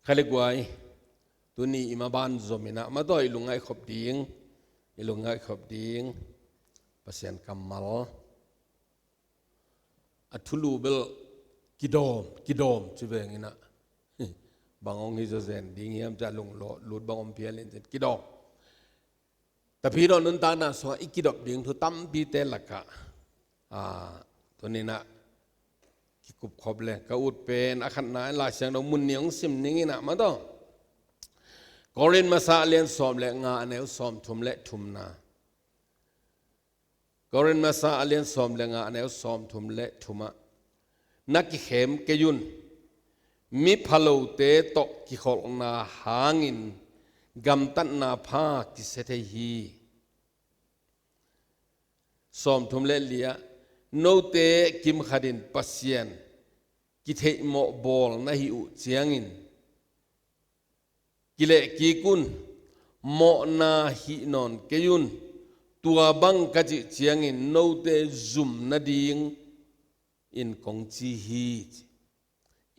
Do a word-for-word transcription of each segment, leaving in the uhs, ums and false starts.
Kha le guai, tuni i maban zom in ah, ma tawh i lungngaih khop ding, i lungngaih khop ding Pasian kammal a thulu bel kidawm, kidawm ci veng in ah, bang hong hi zawzen ding hiam ci a lunglawh lut bang om phial in cin kidawm. Tapi dawh nuntakna sungah i kidop ding thu tampite lakah, ah, tuni in ah kikup khop le ka ut pen a khatna in Lai Siangtho mun nih hong sim ning in ah, ma tawh Korin Masa a lian sawm le nga, a neu sawm thum le thumna. Korin Masa a lian sawm le nga, a neu sawm thum le thum ah, na kikhem kei un. Mipha lote tawh kikholhna hangin gamtatna pha kisia thei hi. Sawm thum le li ah, note kimkhat in Pasian kitheihmawh bawl na hih uh ciangin, kilehkik un, mawhna hih nawn kei un. Tua bang ka cih ciangin note zum nading in kong ci hi, ci.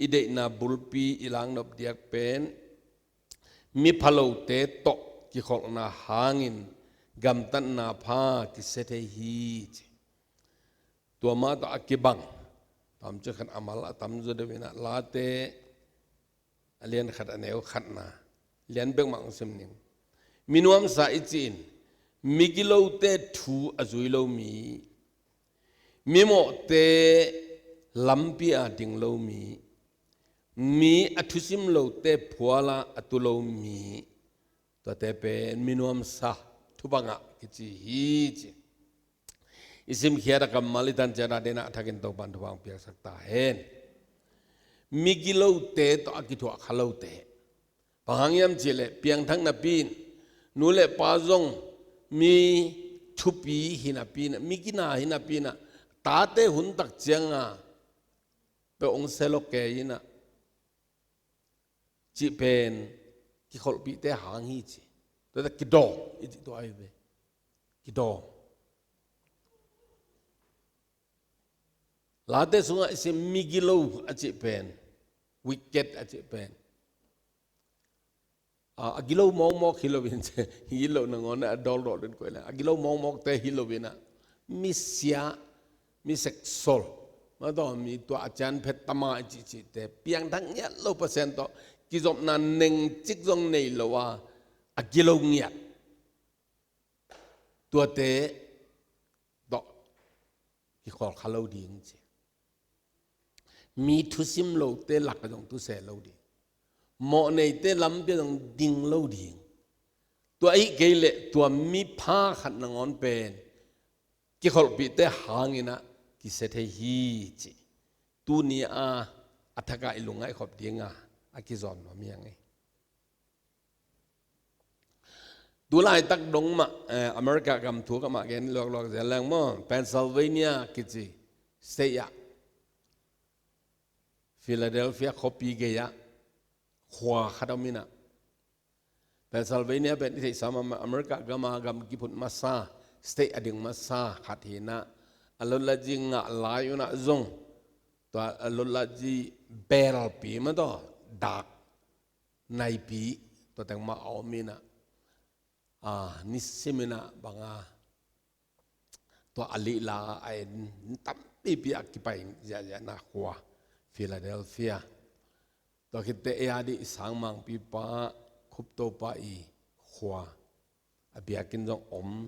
I deihna bulpi i laknop diak pen mipha lote tawh kikholhna hangin gamtatna pha kisia thei hi, ci. Tua mah tawh a kibang tamci khat a mal a tamzaw deuh in ah Late a lian khat, a neu khatna, lian bek mah hong sim ning. Minuamsa i cih in migilote thu a zui lo mi, mimawhte lampi a ding lo mi, mi a thusim lote phual ah a tu lo mi, tuate pen minuamsa thubang ah kici hi, ci. I simkhiat a kammal i tan ciat a ding ah a thakin Topan thupha hong piaksak ta hen. Migilote tawh a kithuah kha lote. Bang hang hiam cih leh piangthak napi in, nu le pa zong mi thupi hi napi in ah, mi gina hi napi in ah, tate hun tak ciang a peuh hong sia lo kei in ah, cih pen kikholhpihte hang hi, ci. Tua teh kidawm i cih tua ahi ve. Kidawm. Late sungah i sim migilo a cih pen, wicked a cih pen, a, a gilo mawkmawk hi lo in, ci, hi lo nangawn a dawldawlin koih leng, a gilo mawkmawkte hi lo in ah, misia, mi seksol, ma tawh mi tua a cian phet tama i cihcihte, piangthak ngiat lo, Pasian tawh kizopna nengcik zong nei lo a, a gilo ngiat, tuate tawh kikholh kha lo ding, ci. Mi thusim lote lakah zong tu se lo ding, mawhneite lampi ah zong ding lo ding. Tua ahih kei leh tua mipha khat nangawn pen kikholhpihte hang in ah kisia thei hi, ci. Tuni a, a thak a i lungngaih khop ding a, a kizawn nuam hi hang hi. Tu laitak dong mah, eh, America gam thu ka mah gen luakluak zel leng maw, Pennsylvania kici state ah, Philadelphia khuapi gei ah khua khat om in ah, Pennsylvania pen i theihsa mahmah, America gam a gam kiphut masa, state a ding masa khat hi in ah, a lotlatzi ngah lai un ah zong tua a lotlatzi belpi, ma tawh dak naipi, tua teng mah a om in ah, a, nisim in ah bang a, tua a lihla a en tampipi a kipai ziahziahna khua, Philadelphia. Tua khit teh ei a ding i sangmangpipa, Khuptopa i khua, a biakinn zong om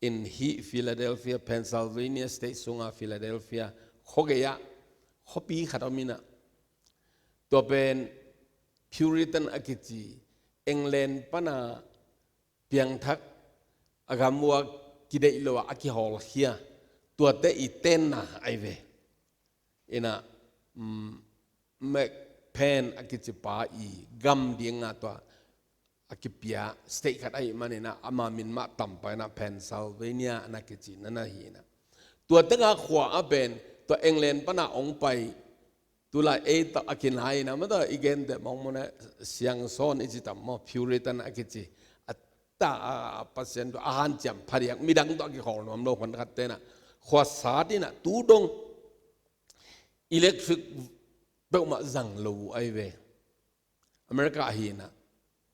in, hih Philadelphia, Pennsylvania state sunga Philadelphia khuagei ah khuapi khat om in ah, tua pen Puritan a kici, England pana piangthak a gam uh a kideih lo a, a kihawlkhia, tuate i tenna ahi ve. In ah, um, McPen a kicipa i gam ding a tua a kipia state khat ahih man in ah, ama min mah tampa in ah Pennsylvania na kici na na hi in ah, tua teng a khua ah pen tua England pana hong pai, tu lai ei tawh a kinai in ah, ma tawh i gente mawkmawk na, siangsawn i ci tam maw, Puritan a kici, a ta a, a Pasian tawh a hanciam phadiak, midang tawh a kikhawl nuam lo khuan khatte in ah, khua sat in ah, tu dong electric peuhmah zang lo uh ahi ve. America hi inah,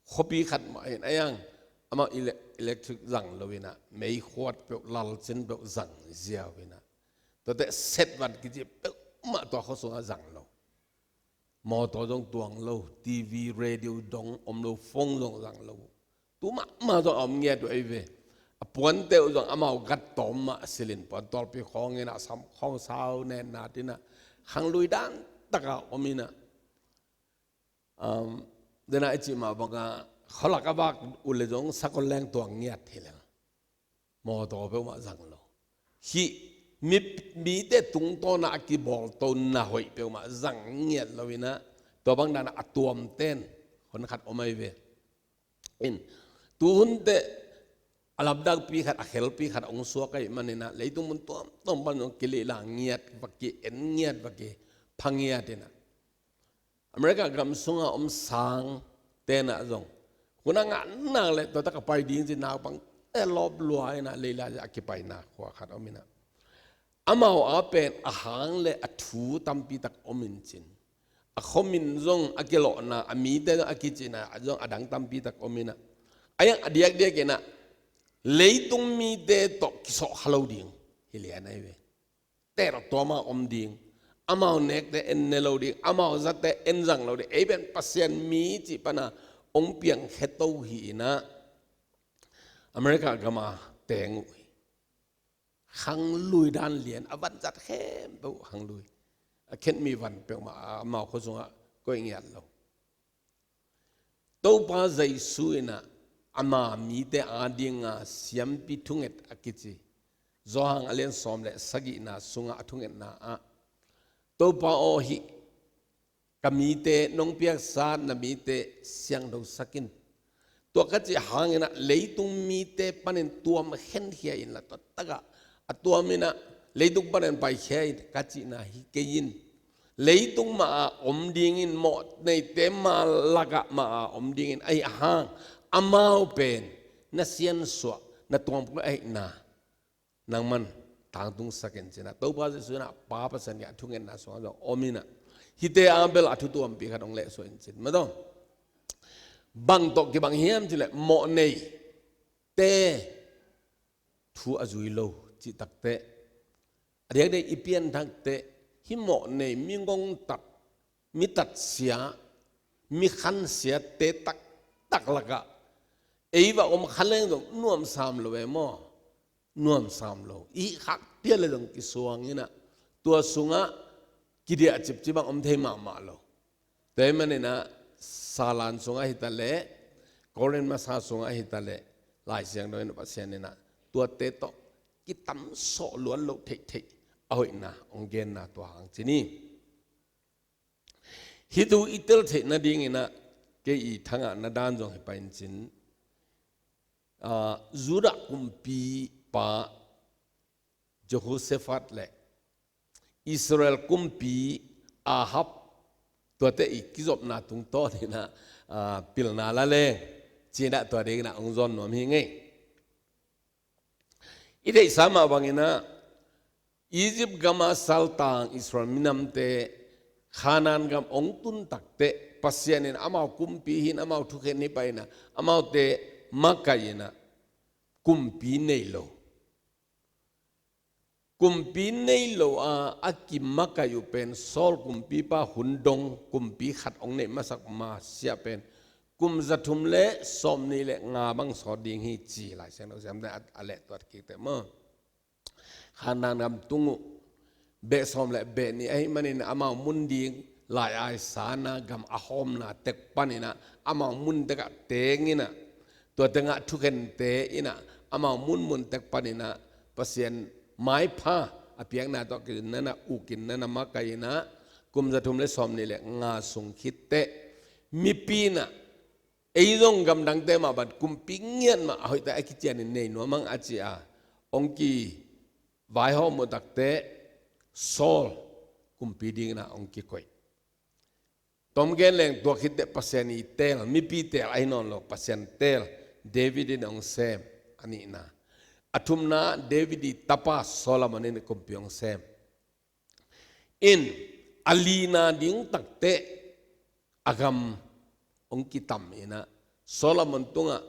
khuapi khat mah hi inah, a iang amah ele-, electric zang lo inah, meikhuat peuh, lalcin peuh zang ziau inah, tuate set vat kici peuhmah tua khua sungah zang lo. Mawtaw zong tuang lo, T V, radio dong om lo, phone zong zang lo. Tu mahmah zong a om ngiat uh ei ve. A puante uh zong amau gat tawm mah silin puan tawlpi khawng inah, sam khawng sau nenna tinah, khanglui dan taka om inah, um, dena i cih mah bangah khualak a vak uh le zong sakol leng tuang ngiat hi lel. Mawtaw peuhmah zang lo. Hih mi, mite tungtawna a kibawltona hoih peuhmah zang ngiat lo inah, tua bang danah a tuamten hon khat om ahi ve. In, tuhun teh a lamdangpi khat, a khelpi khat hong suak ahih maninah, leitung mun tuamtuam pan zong kilihla ngiat vaki, en ngiat vaki, pha ngiat inah, America gam sunga om sang tenah zong, hun a ngahnak le tuate ka pai ding ci naupangte lawp lua inah, leila a kipaina khua khat om inah, amau a pen a hang le a thu tampi tak om in cin, a khuamin zong a kilawhna, a mite zong a kicihna zong a dang tampi tak om inah, a iang a diakdiak inah leitung mite tawh kisawh kha lo ding hi lian ahi ve. Teh rawh tuama om ding, amau nekte en ne lo ding, amau zate en zang lo ding, ei pen Pasian mi cih pana hong piangkhia to hi inah, America gama teng uh hi. Khanglui dan lian, a vanzat khempeuh khanglui, a khenmi van peuhmah amau khua sungah koih ngiat lo. Topa Jesu inah ama mite adinga siampi thunget a kici, Johan a lian sawm le sagihna sungah a thungetna ah, Topa aw, hih ka mite nong piaksa na mite siangthosak in. Tua ka cih hang inah leitung mite panin tuam khenkhia inla, tua takah a tuam inah leitung panin paikhia in ka cihna hi kei in. Leitung mah a om dingin, mawh neite mah lakah mah a om dingin, ahi hang amau pen na siansuah, na tuangpuk ahihna nangman tangtungsak in cinah, Topa Jesu inah Pa Pasian kiang a thungetna sungah zong om inah, hihte a bel a thu tuampi khat hong lehsuah in cin mah tawh. Bang tawh kibang hiam cih leh, mawh neite thu a zui lo cih takteh, a diakdiak i pianthak teh, hih mawh nei, mi ngongtat, mi tatsia, mi khansiate taktak lakah ei va om kha leng zong nuamsa om lo ve maw? Nuamsa om lo. I hih khak pian le zong kisuang inah, tua sungah kidiah cipcip bang om thei mahmah lo. Tua ahih maninah Salan sungah hi taleh, Korin masa sungah hi taleh, Lai Siangtho in Pasian inah tuate tawh kitamsawh luat loh theihtheih a hoihna hong genna tua hang cin hi. Hih thu i tel theih nadinginah kei i thangahna dan zong hi pai in cin, ah, Judah kumpipa Jehoshaphat le Israel kumpi Ahab, tuate i kizopna tungtawn inah, ah, pilna la leng cinah tua dinginah hong zawn nuam hi ngei. I theihsa mah banginah Egypt gama saltang Israel minamte Khanaan gam hong tun takteh Pasian in amau kumpi hi in, amau thukhen hi pai inah, amaute makaih inah kumpi nei lo. Kumpi nei lo a, a kimakaih uh pen Saul kumpipa hun dong kumpi khat hong neih masak masiah pen kum zathum le sawmnih le nga bang sawt ding hi ci Lai Siangtho siamte a, a lehtuat kik teh maw. Khanaan gam tung uh beh sawm le beh nih ahih manin amau mun ding lai-ai sana gam a hawmna tek paninah amau mun tekah teng inah, tua tengah thukhente inah amau munmun tek paninah Pasian maipha a piakna tawh kinnana ukinnana makaih inah kum zathum le sawmnih le nga sung khitteh mipi inah ei zong gamdangte mah bang kumpi ngiat mah a hoihtak a kicianin nei nuam ang a ci a hong kivaihawm uh takteh Saul kumpi dinginah hong kikoih. Tom gen leng tua khitteh Pasian i teel, mipi teel ahi nawn lo, Pasian teel, David in hong sem a nihna. A thumna David i tapa Solomon in kumpi hong sem. In a lina ding takteh a gam hong kitam in ah, Solomon tungah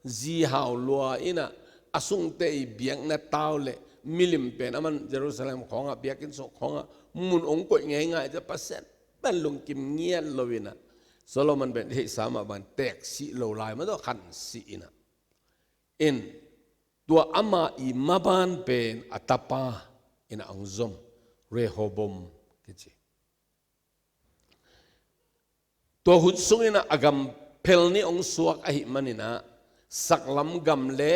zi hau lua in ah, a sungte i biakna tau le milim pen aman Jerusalem khawngah, biakinn sung khawngah mun hong koih ngeingai ciang Pasian pen lungkim ngiat lo in ah, Solomon pen theihsa mah bang teek sih lo lai mah tawh khan sih in ah, in tua ama i maban pen a tapa in ah hong zom, Rehoboam kici. Tua hun sung in ah a gam phel nih hong suak ahih man in ah, saklam gam le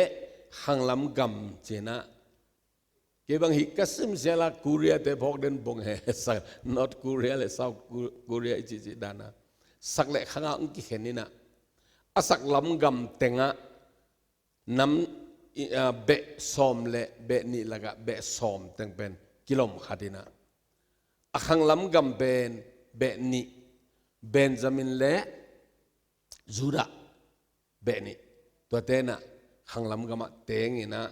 khanglam gam ci in ah, kei bang hih ka simsial a Korea te phawk den bong he, sak, North Korea le South Ko-, Korea i cihcih dan a, sak le khang ah hong kikhen in ah, a saklam gam teng ah nam, i, a, beh sawm le beh nih lakah beh sawm teng pen kilom khat in ah, a khanglam gam pen beh nih, Benjamin le Judah beh nih, tuate in ah khanglam gam ah teng in ah,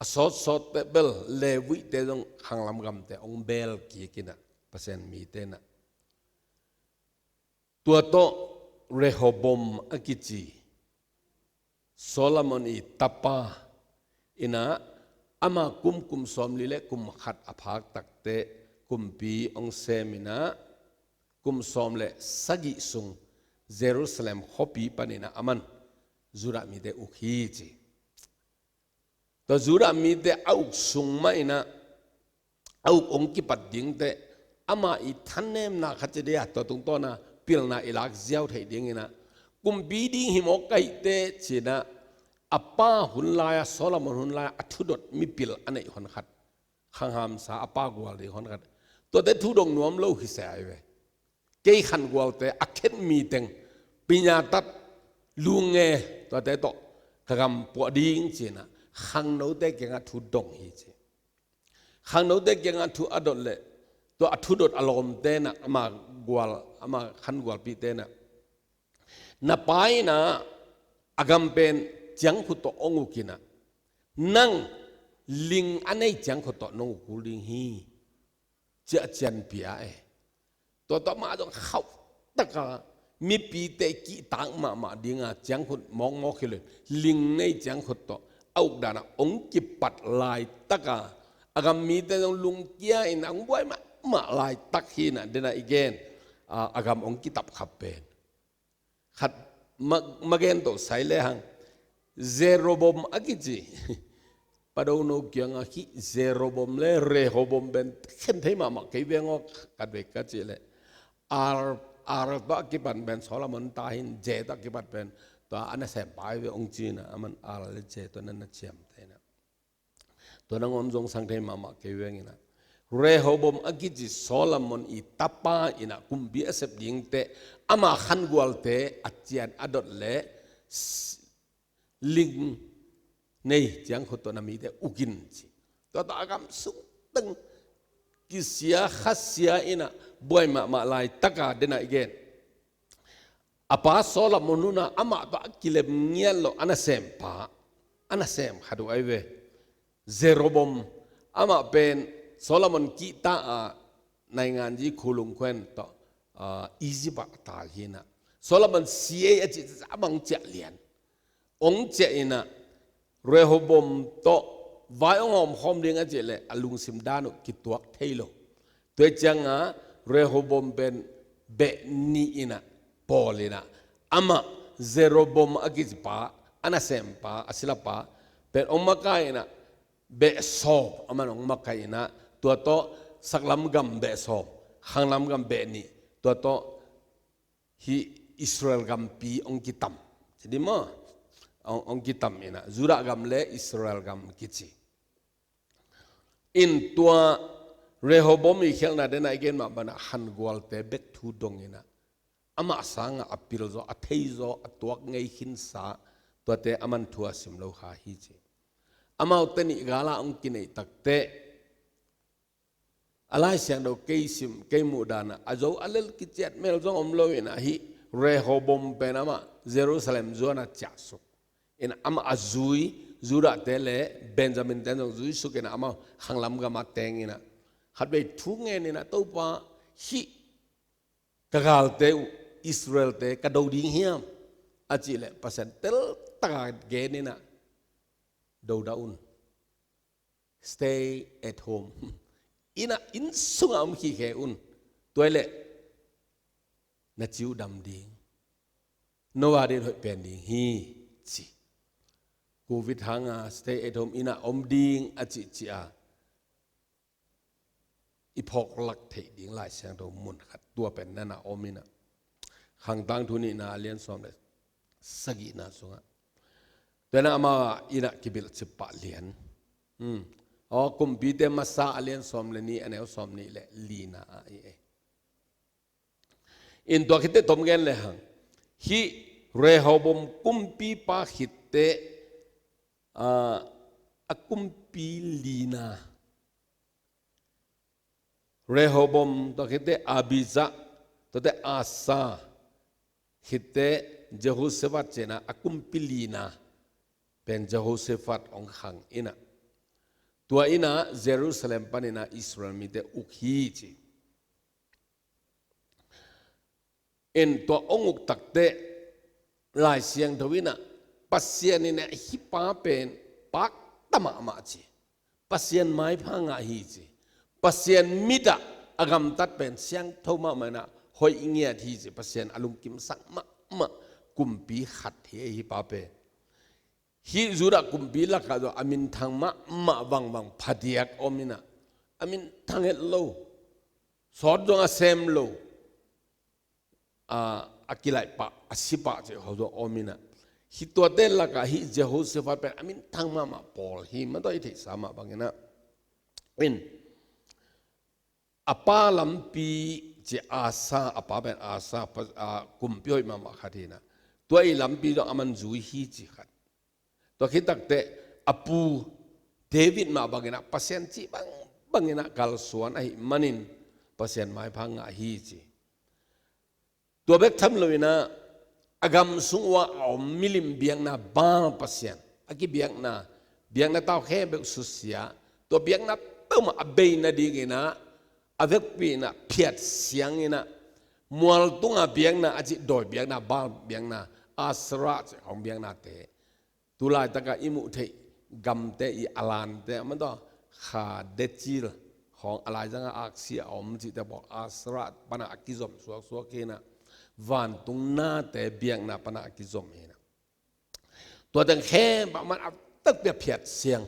a sawtsawtte bel Levite zong khanglam gamte hong beel kik in ah, Pasian mite in ah. Tua tawh Rehoboam a kici, Solomon i tapa in ah, ama kum, kum sawmli le kum khat a phak takteh kumpi hong sem in ah, kum sawm le sagih sung Jerusalem khuapi pan in ah aman Judah mite uk hi ci. Tua Judah mite a uk sung mah in ah, a uk hong kipat dingteh, ama i thanemna khat ci dih a, tua tungtawn a pilna i lak ziau theih ding in ah, kumpi ding hi mawk ka hih teh ci in ah, a pa hun lai-a, Solomon hun lai-a a thudot mipil a neih hon khat, khanghamsa a pa gual ding hon khat, tuate thu dong nuam lo hi se ai ve. Kei khangualte a khen mi teng, pinyatat, lunge, tuate tawh ka gam puah ding ci in ah, khangnote kiangah thu dong hi ci. Khangnote kiangah thu a dot leh, tua a thudot a lawmte in ah, ama gual, ama khangualpihte in ah, na pa in ah a gam pen ciangkhut tawh hong uk in ah, nang ling a nei ciangkhut tawh nong uk kul ding hi, ci a cianpih e. Tua tawh amah zong khauh taka, mipite kihtak mahmah dinga ciangkhut mawkmawk hi lo, ling nei ciangkhut tawh a uk dan ah hong kipat laitaka, a gam mite zong lungkia in ah hong buai mahmah laitak hi in ah, den a i gen, a, a gam hong kitapkhap pen. Khat ma-, ma gen to sai lehang, Jeroboam a kici. Padono kiangah hih Jeroboam le Rehoboam pen khen thei mahmah kei veng aw, khat vei ka cih leh, R, R tawh a kipan pen Solomon ta hi in, J tawh a kipat pen tua a nasempa hi ve hong ci in ah, aman R le J tawh na na ciamteh in ah. Tua nangawn zong sang thei mahmah kei veng in ah, Rehoboam a kici Solomon i tapa in ah kumpi a sep dingteh, ama khangualte a cian a dot leh, s-, ling nei ciangkhut tawh na mite uk in ci. Tua tawh a gam sung teng kisia khasia in ah buai mahmah laitaka, den a i gen, a pa Solomon hun ah amah tawh a kilem ngiat loh a nasempa, a nasem khat uh ai ve, Jeroboam, amah pen Solomon kihta a, nainganzi khulung khuen tawh, a, Egypt ah a tal hi in ah, Solomon C A a cih a bang ciah lian. Hong ciah in ah, Rehoboam tawh vai hong hawmkhawm ding a cih leh a lungsim dan uh kituak thei lo. Tua ciangah Rehoboam pen beh nih in ah pawl in ah, amah Jeroboam a kicipa, a nasempa, a silapa pen hong makai in ah, beh sawm aman hong makai in ah, tua tawh saklam gam beh sawm, khanglam gam beh nih, tua tawh hih Israel gampi hong kitam. Ci dih maw? Hong, hong kitam in ah, Judah gam le Israel gam kici. In tua Rehoboam i khialhna, den a i gen mah bangin ah khangualte bek thu dong in ah, amah sangah a pilzaw, a theizaw, a tuak ngei khinsa, tuate aman thu a sim lo kha hi ci. Amaute nih gal ah hong kineih takteh, a Lai Siangtho kei sim, kei muh dan ah, a zo a lel kiciat mel zong om lo in ah, hih Rehoboam pen amah Jerusalem zuan a ciahsuk in ah, amah a zui, Judah te le Benjamin te zong zuisuk in ah, amah khanglam gam ah teng in ah, khatvei thu ngen in ah, Topa, hih ka galte uh Israel-te ka do ding hiam a cih leh Pasian teltak a gen in ah, do dah un. Stay at home. Inn ah, inn sungah om khikhe un. Tua hi leh na ci uh dam ding, no a ding hoih pen ding hi, ci. Covid hanga stay at home, inn ah om ding a cihcih a i phawk lak theih ding Lai Siangtho mun khat, tua pen na na om in ah, Khang Tangthu nihna a lian sawm le sagihna sungah. Tua in ah ama inn ah kibilh cip pah lian. Hmm. Aw, Kumpite Masa a lian sawm le nih, a neu sawm nih le lina ah hi ei. In tua khit teh tom gen le hang. Hih Rehoboam kumpipa khit teh, ah, a kumpi lina. Rehoboam, tua khit teh Abijah, tua teh Asa, khit teh Jehoshaphat ci-in ah a kumpi lina pen Jehoshaphat hong khang in ah, tua in ah Jerusalem panin ah Israel mite uk hi, ci. In tua hong uk tak teh Lai Siangtho in ah, Pasian in ah hih pa pen pakta mahmah, ci. Pasian maipha ngah hi, ci. Pasian mit ah a gamtat pen siangtho mahmah in ah, hoih ngiat hi, ci. Pasian a lungkimsak mahmah kumpi khat hi, hih pa pen. Hih Judah kumpi lakah zong a minthang mahmah vangvang phadiak om in ah, a minthang het lo, sawt zong a sem lo, a, a kilaih pah, a si pah cih khawng zong om in ah, hih tuate lakah hih Jehoshaphat pen a minthang mahmah pawl hi, mah tawh i theihsa mah bangin ah. In, a pa lampi, ci, Asa, a pa pen Asa, pa, a, kumpi hoih mahmah khat hi in ah, tua i lampi zong aman zui hi, ci khat. Tua khit tak teh a pu David mah bangin ah, Pasian cih bang, bangin ah kalsuan ahih manin Pasian maipha ngah hi, ci. Tua bek tham lo in ah, a gam sung uah a om milim biakna Baal pasian, a kibiakna, biakna tau khempeuh susia, tua biakna peuhmah a bei nadingin ah, a vekpi in ah phiat siang in ah, mual tunga biakna, a cih dawi biakna, Baal biakna, Asherah cih khawng biaknate. Tu laitakah i muh theih gamte, i a lante, a man tawh, kha decil khawng, a laizangah aksi a om cihte pawl, Asherah panah a kizom suaksuak hi in ah, vantung nate biakna panah a kizom hi in ah. Tua teng khempeuh a man a takpi a phiat siang,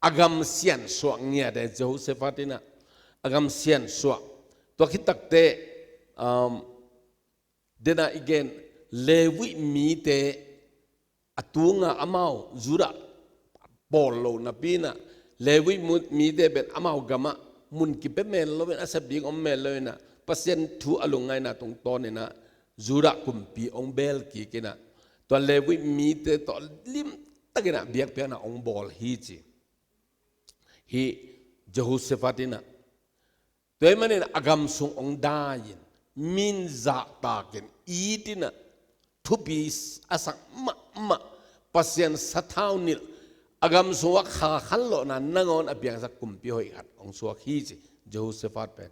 a gam siansuah ngiat e, Jehoshaphat in ah, a gam siansuah. Tua khit tak teh, um, den a i gen, Levi mite a tunga amau Judah pawl lo napi in ah, Levi mu-, mite pen amau gamah mun kipia mel lo in, a sep ding om mel lo in ah, Pasian thu a lungngaihna tungtawn in ah, Judah kumpi hong beel kik in ah, tua Levi mite tawh limtak in ah biakpiakna hong bawl hi, ci. Hih Jehoshaphat in ah, tua ahih manin a gam sung hong dai in, min zahtak in, it in ah, thupi a sak mahmah, Pasian sathau nilh, a gam sung uah kha khanlawhna nangawn a piangsak kumpi hoih khat hong suak hi, ci, Jehoshaphat pen.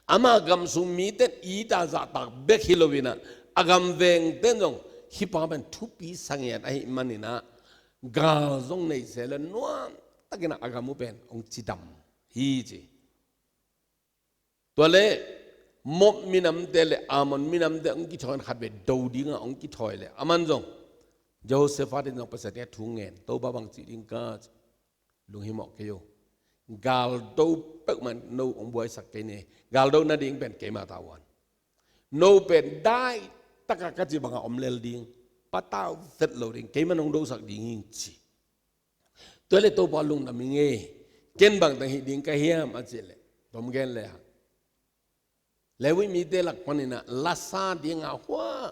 Ama gam sung mite in it a zahtak bek hi lo in ah, a gam vengte in zong hih pa pen thupi sa ngiat ahih manin ah, gal zong nei se leh nuamtak in ah a gam uh pen hong cidam hi, ci. Tua leh Moab minamte le Ammon minamte hong kithawi in, khatvei do dingah hong kithawi leh, a man zong Jehoshaphat in zong Pasian kiangah thu ngen, Topa, bang ci ding ka, ci. Lunghimawh kei o. Galdo peuhmah in no hong buaisak kei ni. Galdo nading pen keima tavuan. No pen daitakah ka cih bangah om lel ding, patau vet lo ding, keimah in hong dosak ding hi ing, ci. Tua leh Topa, lungdam ing e, ken bangteng hih ding ka hiam, a cih leh, tom gen le hang. Levi mite lak panin ah lasa dinga hua,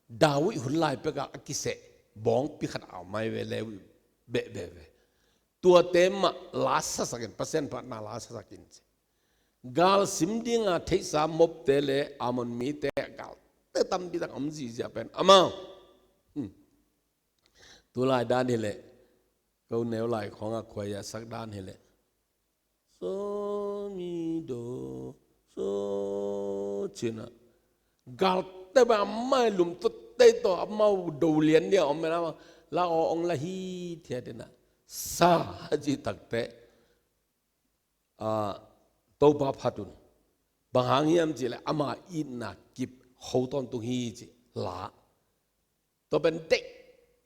David hun lai pekah a kiseh bawngpi khat a om mai ve, Levi beh, beh, beh. Tuate mah lasasak in, Pasian phatna lasasak in, ci. Gal sim dinga theihsa Moabte le Ammon mite, galte tampi tak om zihziah pen amau. Hmm. Tulai dan hileh, ko neu lai khawngah khuai a sak dan hileh, so mi do, so ci-in ah, Galte bang amah lum tutte tawh amau do lian dia om mena ma la aw ong la hi thia dena sa a ci takteh, a, Topa phat un. Bang hang hiam cih leh ama itna kip ho tawntung hi ci la. Tua pen deih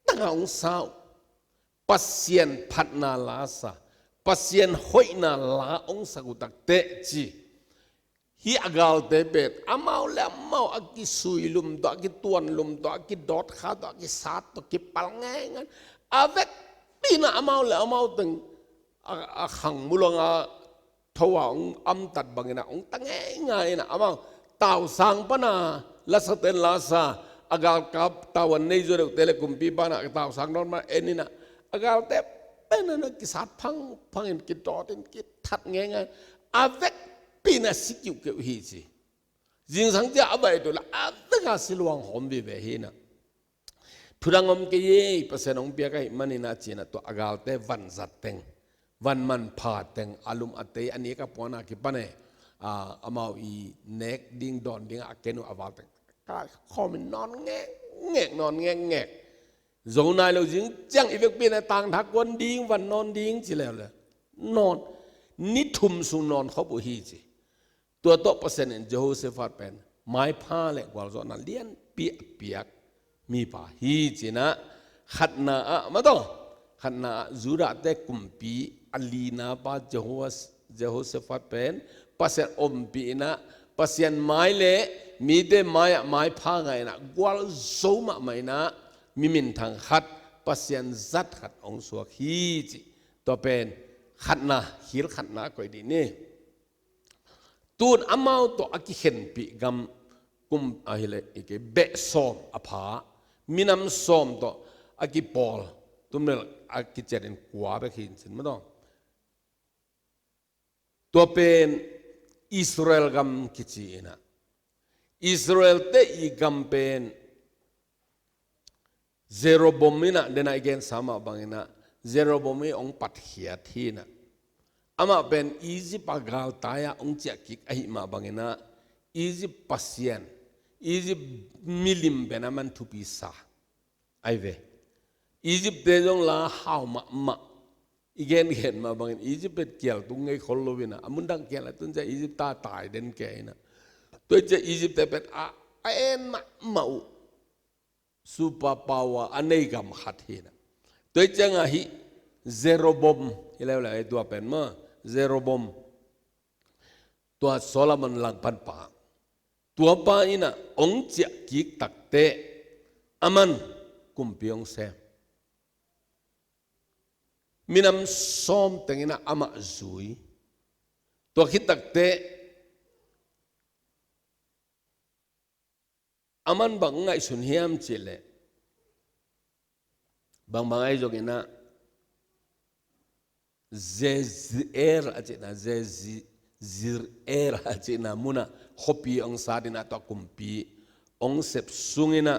tanga ong sa uh. Pasian phatna la sa, Pasian hoihna la ong sak uh takteh ci. Hih a galte pen amau le amau a kisuilum tawh, a kituanlum tawh, a kidawtkha tawh, a kisat tawh kipal ngeingai. A vekpi in amau le amau teng a, a khang mulanga tho a ong amtat bangin a ong ta ngeingai in a, amau tausang pana lasaten la sa, a galkap tau a nei zaw deuhte le kumpi pana tausang nawn ma en in a, a galte pen a na kisat phangphang in kidawt in kithat ngeingai. A vekpi in a si kiuhkeuh hi ci. Zingsang cia a baih tu la a vek a si luang hawm vive hi in a. Thudang om kei ei, Pasian hong piak ahih manin a ci in a, tua a galte van zat teng, van manpha teng, a lum a tei, a nik a puan a kipan e, a, amau i nek ding dawn ding a ken uh a val teng. Kai khawm in nawn ngekngek, nawn ngekngek. Zo nai lo zing ciang i vekpi in a tangtha kuan ding, van nawn ding ci leuleu. Nawn, ni thum sung nawn khop uh hi ci. Tua tawh Pasian in Jehoshaphat pen maipha le gualzawhna lianpi a piak mipa hi ci in a, khatna ah, ma tawh, khatna ah Judah-te kumpi a lina pa Jehoas-, Jehoshaphat pen Pasian ompih in a, Pasian mai le mite mai ah maipha ngai in a, gualzo mahmah in a, mi minthang khat, Pasian zat khat hong suak hi ci. Tua pen khatna, khil khatna koih dih ni. Tun amau tawh a kikhenpih gam kum ahih leh i kei beh sawm a pha, minam sawm tawh a kipawl, tumel a kiciat in kua bek hi in cin ma tawh. Tua pen Israel gam kici in a, Israel-te i gam pen Jeroboam in a, dena i gensa mah bangin a, Jeroboam i hong patkhiat hi in a. Amah pen Egypt a galtai ah hong ciah kik ahih mah bangin a, Egypt pasian, Egypt milim pen aman thupi sa. Ai ve. Egypt-te zong la hau mahmah. I gengen mah bangin Egypt pen kial tung ngei khol lo in a, a mundang kial a tun ciang Egypt ta tai den kei in a. Tua ciang Egypt-te pen a, a en mahmah uh. Super power a nei gam khat hi in a. Tua ciang a hih Jeroboam, hi leuleu ei tua pen maw, Jeroboam. Tua Solomon langpan pa. Tua pa in a hong ciah kik takteh, aman kumpi hong sem. Minam sawm teng in a amah zui. Tua khit takteh, aman bang ngaihsun hiam cih leh, bangbang ahi zongin a, Jezreel a cihna, Jezi-, Jezreel a cihna mun ah khuapi hong sat in a, tua kumpi hong sep sung in a,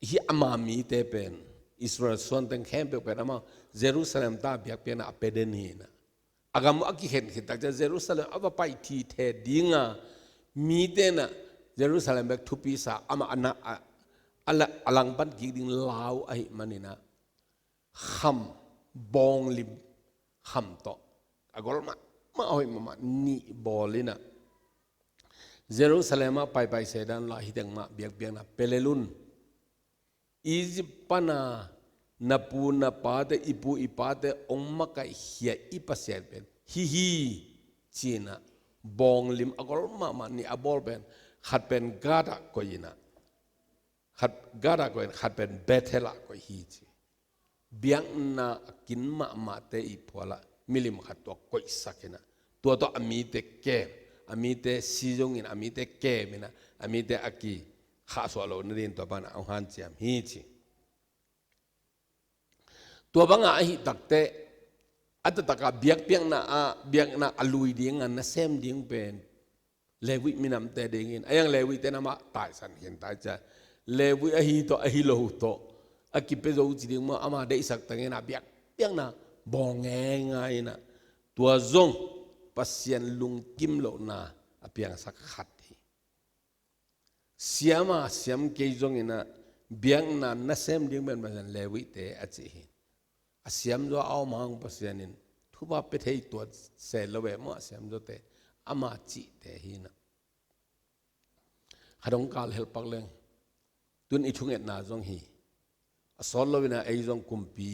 hih ama mite pen, Israel suan teng khempeuh pen amah Jerusalem ta biakpiakna a pia den hi in a. A gam uh a kikhen khit tak ciang Jerusalem a va pai thithe ding a, mite in a Jerusalem bek thupi sa, amah a na, a, a la, a langpan kik ding lau ahih manin a, kham, bawng lim kham tawh, a gol mahmah, a hoih mahmah nih bawl in a, Jerusalem ah paipai se dan la, hih teng mah biakpiakna pia lel un. Egypt pan a na pu na pate, i pu i pate hong makaihkhia i Pasian pen hih hi, ci in a, bawng lim a gol mahmah nih a bawl pen, khat pen Gath ah koih in a, khat Gath ah koih in, khat pen Bethel ah koih hi ci. Biakna a kin mahmahte i phual ah milim khat tua koihsak in a, tua tawh a mite kem, a mite si zongin, a mite kem in a, a mite a kikhahsuah loh nading tua pan a hong hanciam hi ci. Tua bang a ahih takteh, a taktak a biakpiakna a, biakna a lui ding a nasem ding pen Levi minamte dingin, a iang Levi-te in amah taisan khin tai ciang, Levi ahi tawh, ahi lo tawh a kipia zo ci ding maw, ama deihsak teng in a biakpiakna bawng ngeingai in a, tua zong Pasian lungkim lohna a piangsak khat Siam a siam kei zongin ah biakna na sem ding pen Pasian Levite a ci hi. A siam zaw a om hang Pasian in thupha pia thei tuat se lo ve maw, a siam zawte ama cihte hi na. Kha dong kal helpak leng tun i thungetna zong hi. A sawt lo in ah ei zong kumpi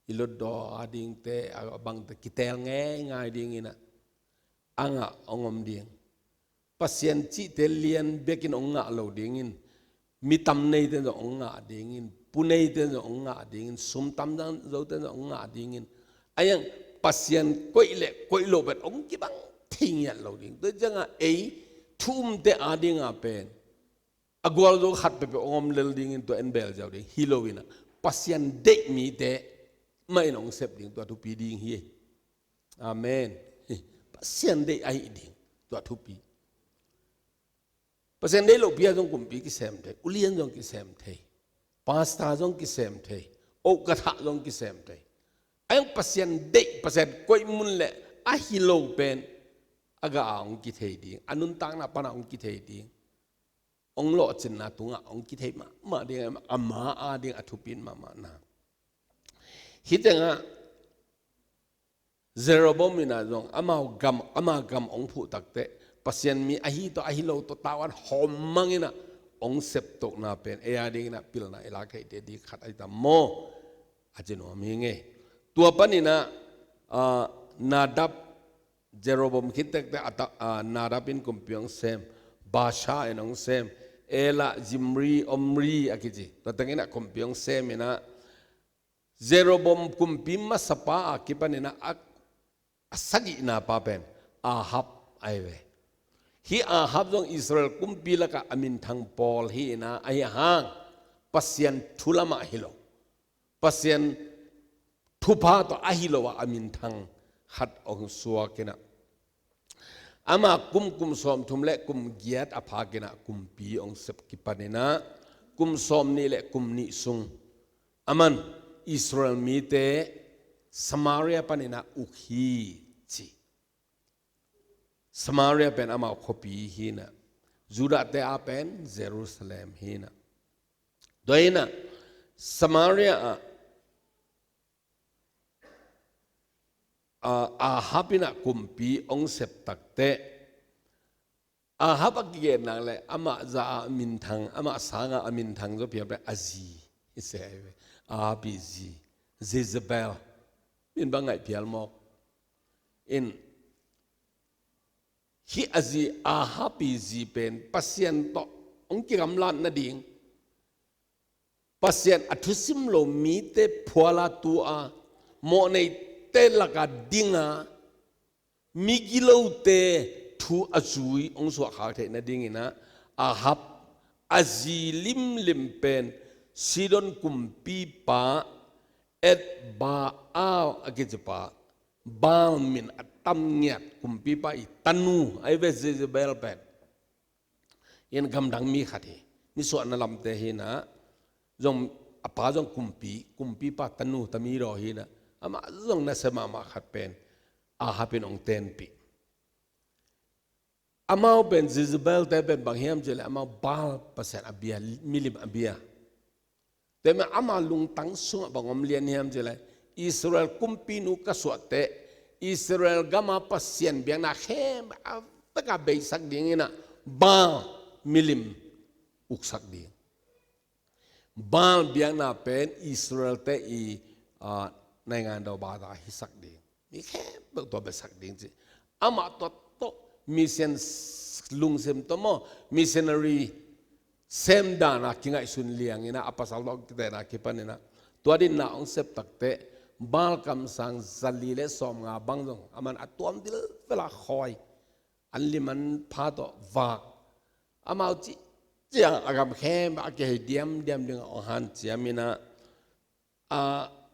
i lotdaw a dingte a bangte kitel ngeingai dingin ah a ngah hong om ding. Pasian cihte lian bekin hong ngah lo dingin, mi tam neite zong hong ngah dingin, pu neite zong hong ngah dingin, sum tam zote zong hong ngah dingin, a iang Pasian koih le koih lo pen hong kibang thei ngiat lo ding. Tua ciangah ei thu umte a dinga pen a gualzo khat peuhpeuh hong om lel dingin tua en bel ziau ding hi lo in ah, Pasian deih mite mah in hong sep ding tua thupi ding hi. Amen. Pasian deih ahih ding tua thupi. Pasian deih lopi a zong kumpi kisem thei, ulian zong kisem thei, pastor zong kisem thei, okatha zong kisem thei. A iang Pasian deih, Pasian koih mun le a hi lo pen a gah a hong kithei ding, a nuntakna pan a hong kithei ding, hong lawhcinna tungah hong kithei mahmah ding, ama a ding a thupi in mahmah na. Hih tengah Jeroboam in ah zong amau gam, ama gam hong phuh takteh Pasian mi ahi tawh ahi lo tawh tavuan hawm mang in ah hong septohna pen ei a dingin ah pilna i lak theihte ding khat ahi tam maw? A ci nuam hi ngei. Tua panin ah, ah, Nadab, Jeroboam khit tektek a ta, ah, Nadab in kumpi hong sem, Baasha in hong sem, Ela, Zimri, Omri a kici, tua teng in ah kumpi hong sem in ah, Jeroboam kumpi masapa a kipanin ah a, a sagihna pa pen Ahab ahi ve. Hih Ahab zong Israel kumpi lakah a minthang pawl hi in ah, ahi hang Pasian thu lamah hi lo, Pasian thupha tawh ahi lo ah a minthang khat hong suak in ah, ama kum, kum sawmthum le kum giat a phak in ah kumpi hong sep kipan in ah, kum sawmnih le kum nih sung aman Israel mite Samaria panin ah uk hi ci. Samaria pen amau khuapi hi in ah, Judahte a pen Jerusalem hi in ah. Tua in ah Samaria ah, ah, Ahab in ah kumpi hong sep takteh, Ahab a kigen nak leh amah za a minthang, amah sanga a minthang zaw piang pen a zi hi se ahi ve. Ahab i zi, Jezebel, min bang ngaih phial mawk in, hih a zi, Ahab i zi pen Pasian tawh hong kigamlat nading, Pasian a thusim lo mite phuala tua, mawhneite laka dinga, migilote thu a zui hong suahkhak theih nadingin ah, Ahab a zi limlim pen Sidon kumpipa Ethbaal a kicipa, Baal min a tam ngiat kumpipa i tanu ahi ve Jezebel pen. In gamdang mi khat hi. Nisuahna lamte hi in ah, zong a pa zong kumpi, kumpipa tanu tamidaw hi in ah, amah zong nasia mahmah khat pen Ahab in hong tenpih. Amau pen Jezebelte pen bang hiam cih leh amau Baal pasian a bia, milim a bia. Tua mah ama lungtang sungah bang om lian hiam cih leh, Israel kumpinu ka suahteh, Israel gama Pasian biakna khempeuh a vek a beisak dingin ah Baal milim uksak ding. Baal biakna pen Israelte i, ah, naingan dau bata hisak ding. Mi khempeuh tua besak ding ci. Amah tua tawh mission s-, lungsim tawh maw, missionary sem dan a kingaihsun liangin ah, a pasal tawh kitenna kipanin ah, tua dinna hong sep takteh, Baal kamsang zali le sawmnga bang zong aman a tuam dilvel a khawi, an lim an pha tawh vak. Amau cih ciang a gam khempeuh a kihei diamdiam dingah hong hanciam in ah, a,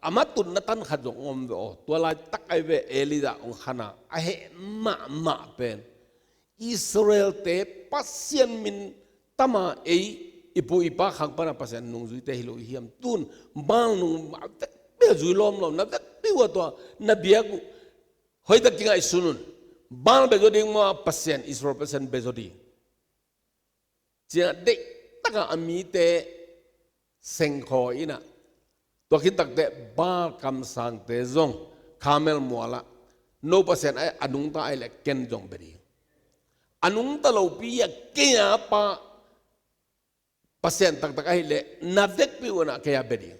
a matutna tan khat zong om ve aw. Tua laitak ahi ve Elijah hong khan a, a heh mahmah pen, Israelte Pasian min tama ei, i pu i pa khang pana Pasian nungzuite hi lo i hiam? Tun Baal nung a vekpi a zui lawmlawm, na vekpi uh a tua na biak uh hoihtak kingaihsun un. Baal bia zaw ding maw, Pasian, Israel Pasian bia zaw ding? Ciang deih takah a mite sengkhawi inah, tua khit takteh Baal kamsangte zong Karmel mualah no Pasian a nungta ahih leh ken zong bia ding. A nungta lopi a kei a pa Pasian taktak ahih leh na vekpi unah kei a bia ding.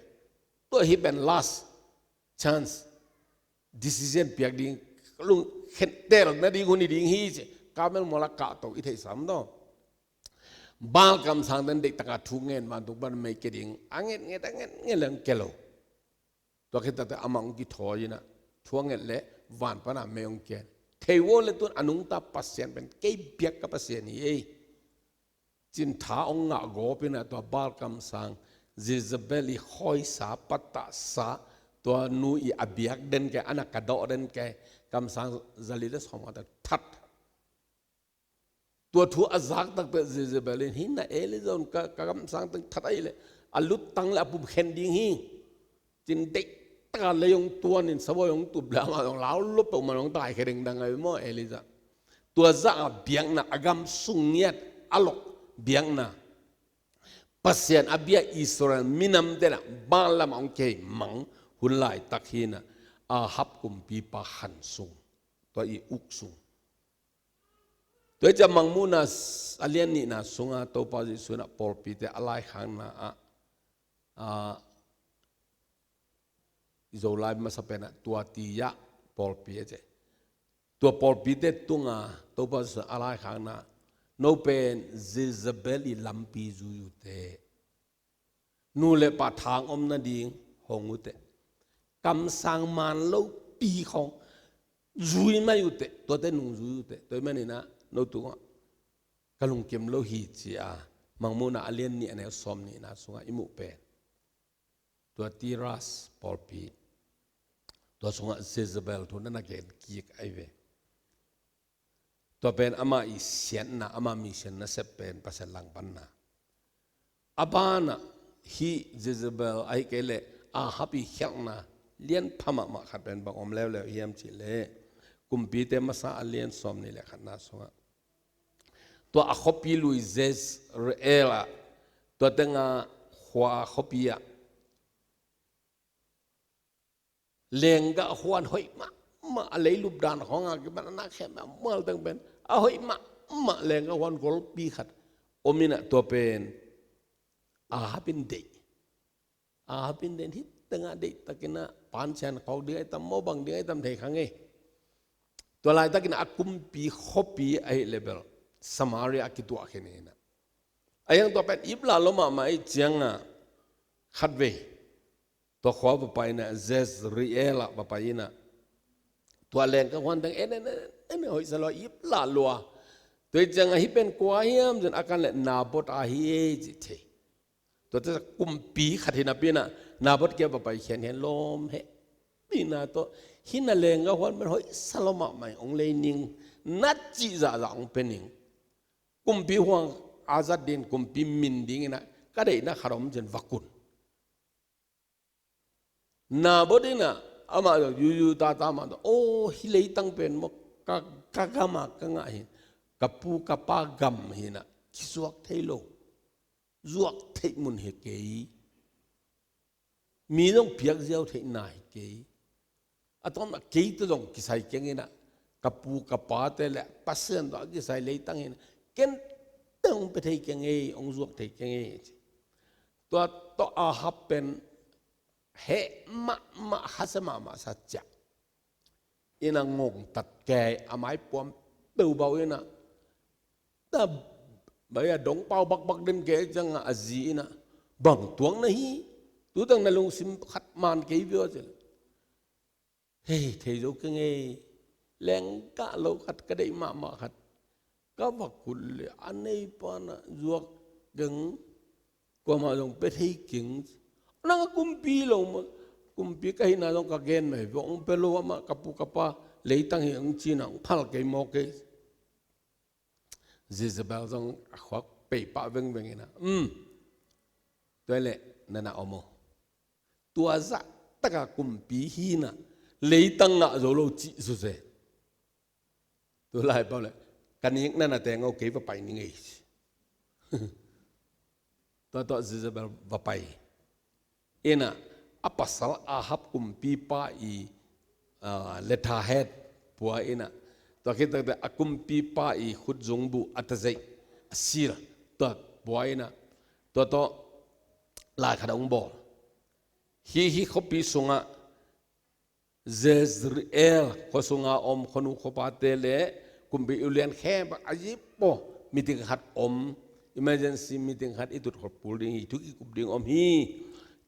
Tua hi pen last chance, decision piak ding, lungkhentel nading hun hi ding hi ci. Karmel mualah kahto i theihsa maw? Baal kamsangte in deih takah thu ngen, vantung pan mei kia ding a ngetnget a ngetnget leng kia lo. Tua khit takteh amah hong kithawi inah thu a nget leh van panah mei hong kia. Thei vo le tun a nungta Pasian pen kei biak ka Pasian hi ei, ci-in tha hong ngah gawp inah tua Baal kamsang Jezebel i khawisa patahsa, tua nu i a biak den kei, a na ka dawh den kei, kamsang zali le sawm ngah tak that. Tua thu a zak takteh Jezebel in, hi na Elijah un ka, ka kamsang teng that ahih leh a luttang le a pum khen ding hi, ci-in deih takah lei hong tuanin sabuai hong tup le amah zong lau lup peuh man hong taikhia dingdang ahi maw Elijah. Tua zah a biakna, a gam sung ngiat a lok biakna, Pasian a bia Israel minamte na Baal lamah hong kihei mang hun laitak hi inah, Ahab kumpipa khan sung, tua i uk sung. Tua hi ciah Mangmuhna a lian nihna sunga Topa Jesuh inah pawlpite a laikhakna ah, a, i Zolai masa penah Tuatira pawlpi a ci. Tua pawlpite tunga Topa Jesuh a laikhakna, no pen Jezebel i lampi zui uh teh, nu le pa thang om nading hong uh teh, kamsang man lopi khawng zui mai uh teh, tuate nung zui uh teh. Tua ahih manin ah no tungah ka lungkim lo hi ci-a Mangmuhna a lian nih a neu sawm nihna sungah i muh pen, Tuatira pawlpi, tua sungah Jezebel thu na na gen kik ahi ve. Tua pen ama i siatna, ama mission nasep pen Pasian langpanna. A banah hih Jezebel ahih kei leh Ahab i khialhna lianpha mahmah khat pen bang om leuleu hiam cih leh, Kumpite masa a lian sawm nih le khatna sungah, tua a khuapi lui Jezreel ah, tua tengah khua khuapi ah lenggah huan hoih mahmah, a leilup dan khawng a kipan a na khem a mual teng pen a hoih mahmah lenggah huan golpi khat om inah, tua pen Ahab in deih. Ahab in deih, hih tengah deihtakin ah pancian khawk ding ahi tam maw, bang ding ahi tam thei kha ngei. Tua laitakin a kumpi khuapi ahih leh bel Samaria a kituah khin inah, a hiang tua pen iplah lua mahmah ahih ciangah khatvei tua khua va pai inah, Jezreel ah va pai inah, tua lenggah huan teng en en en en, hoihsa lua, iplah lua. Tua ahih ciangah hih pen kua hiam cin a kan leh Nabot a hi ei cih thei. Tuate kumpi khat hi napi inah Nabot kiang va pai khiankhian lawm heh. Pi na tawh, hih na lenggah huan pen hoihsa lua mahmah, hong lei ning, na cih zahzah hong pia ning. Kumpi huang a zat ding, kumpi min ding inah ka deihna khat om cin va kun. Nabot inah amah zong yuyu tata mah tawh, aw, hih leitang pen maw, ka, ka gam a ka ngah hi, ka pu ka pa gam hi inah, kizuak thei lo, zuak theih mun hi kei, mi zong piak ziau theihna hi kei. A tawmah kei tawh zong kisai keng inah, ka pu ka pate le Pasian tawh a kisai leitang hi inah, ken tawh hong pia thei keng ei, hong zuak thei keng ei, ci. Tua tawh Ahab pen heh mahmah, hasia mahmah sa ciah inah, ngongtat kei, a maipuam peubau inah, ta bai a dongpau bakbak den kei ciangah a zi inah, bang tuak na hi, tutang na lungsim khat man kei via ci leh, hei, thei zo keng ei, lenggah lo khat ka deih mahmah khat ka va kut leh a neipa na zuak keng, kuamah zong pia thei keng. Nang a kumpi lo maw, kumpi ka hihna zong ka gen mah hi ve, hong pia lo, amah ka pu ka pa leitang hi hong ci inah hong phal kei mawk ei. Jezebel zong a khuak peipah vengveng inah, um, tua leh na na om aw. Tua zah takah kumpi hi inah leitang ngah zo lo cih suse. Tulai pau leh, ka nik na na teng aw, kei va pai ning ei. Tua tawh Jezebel va pai. Ina, a pasal Ahab kumpipa i, ah, letterhead pua ina. Tua khit takte a kumpipa i khutzungbu a tazeih a seal tua pua ina. Tua tawh lai khat a hong bawl. Hih, hih khuapi sungah Jezreel khua sunga om khuanu khuapate le kumpi ulian khempeuh a zip paw meeting khat om, emergency meeting khat i tut khawpul ding hi, thu kikup ding om hi.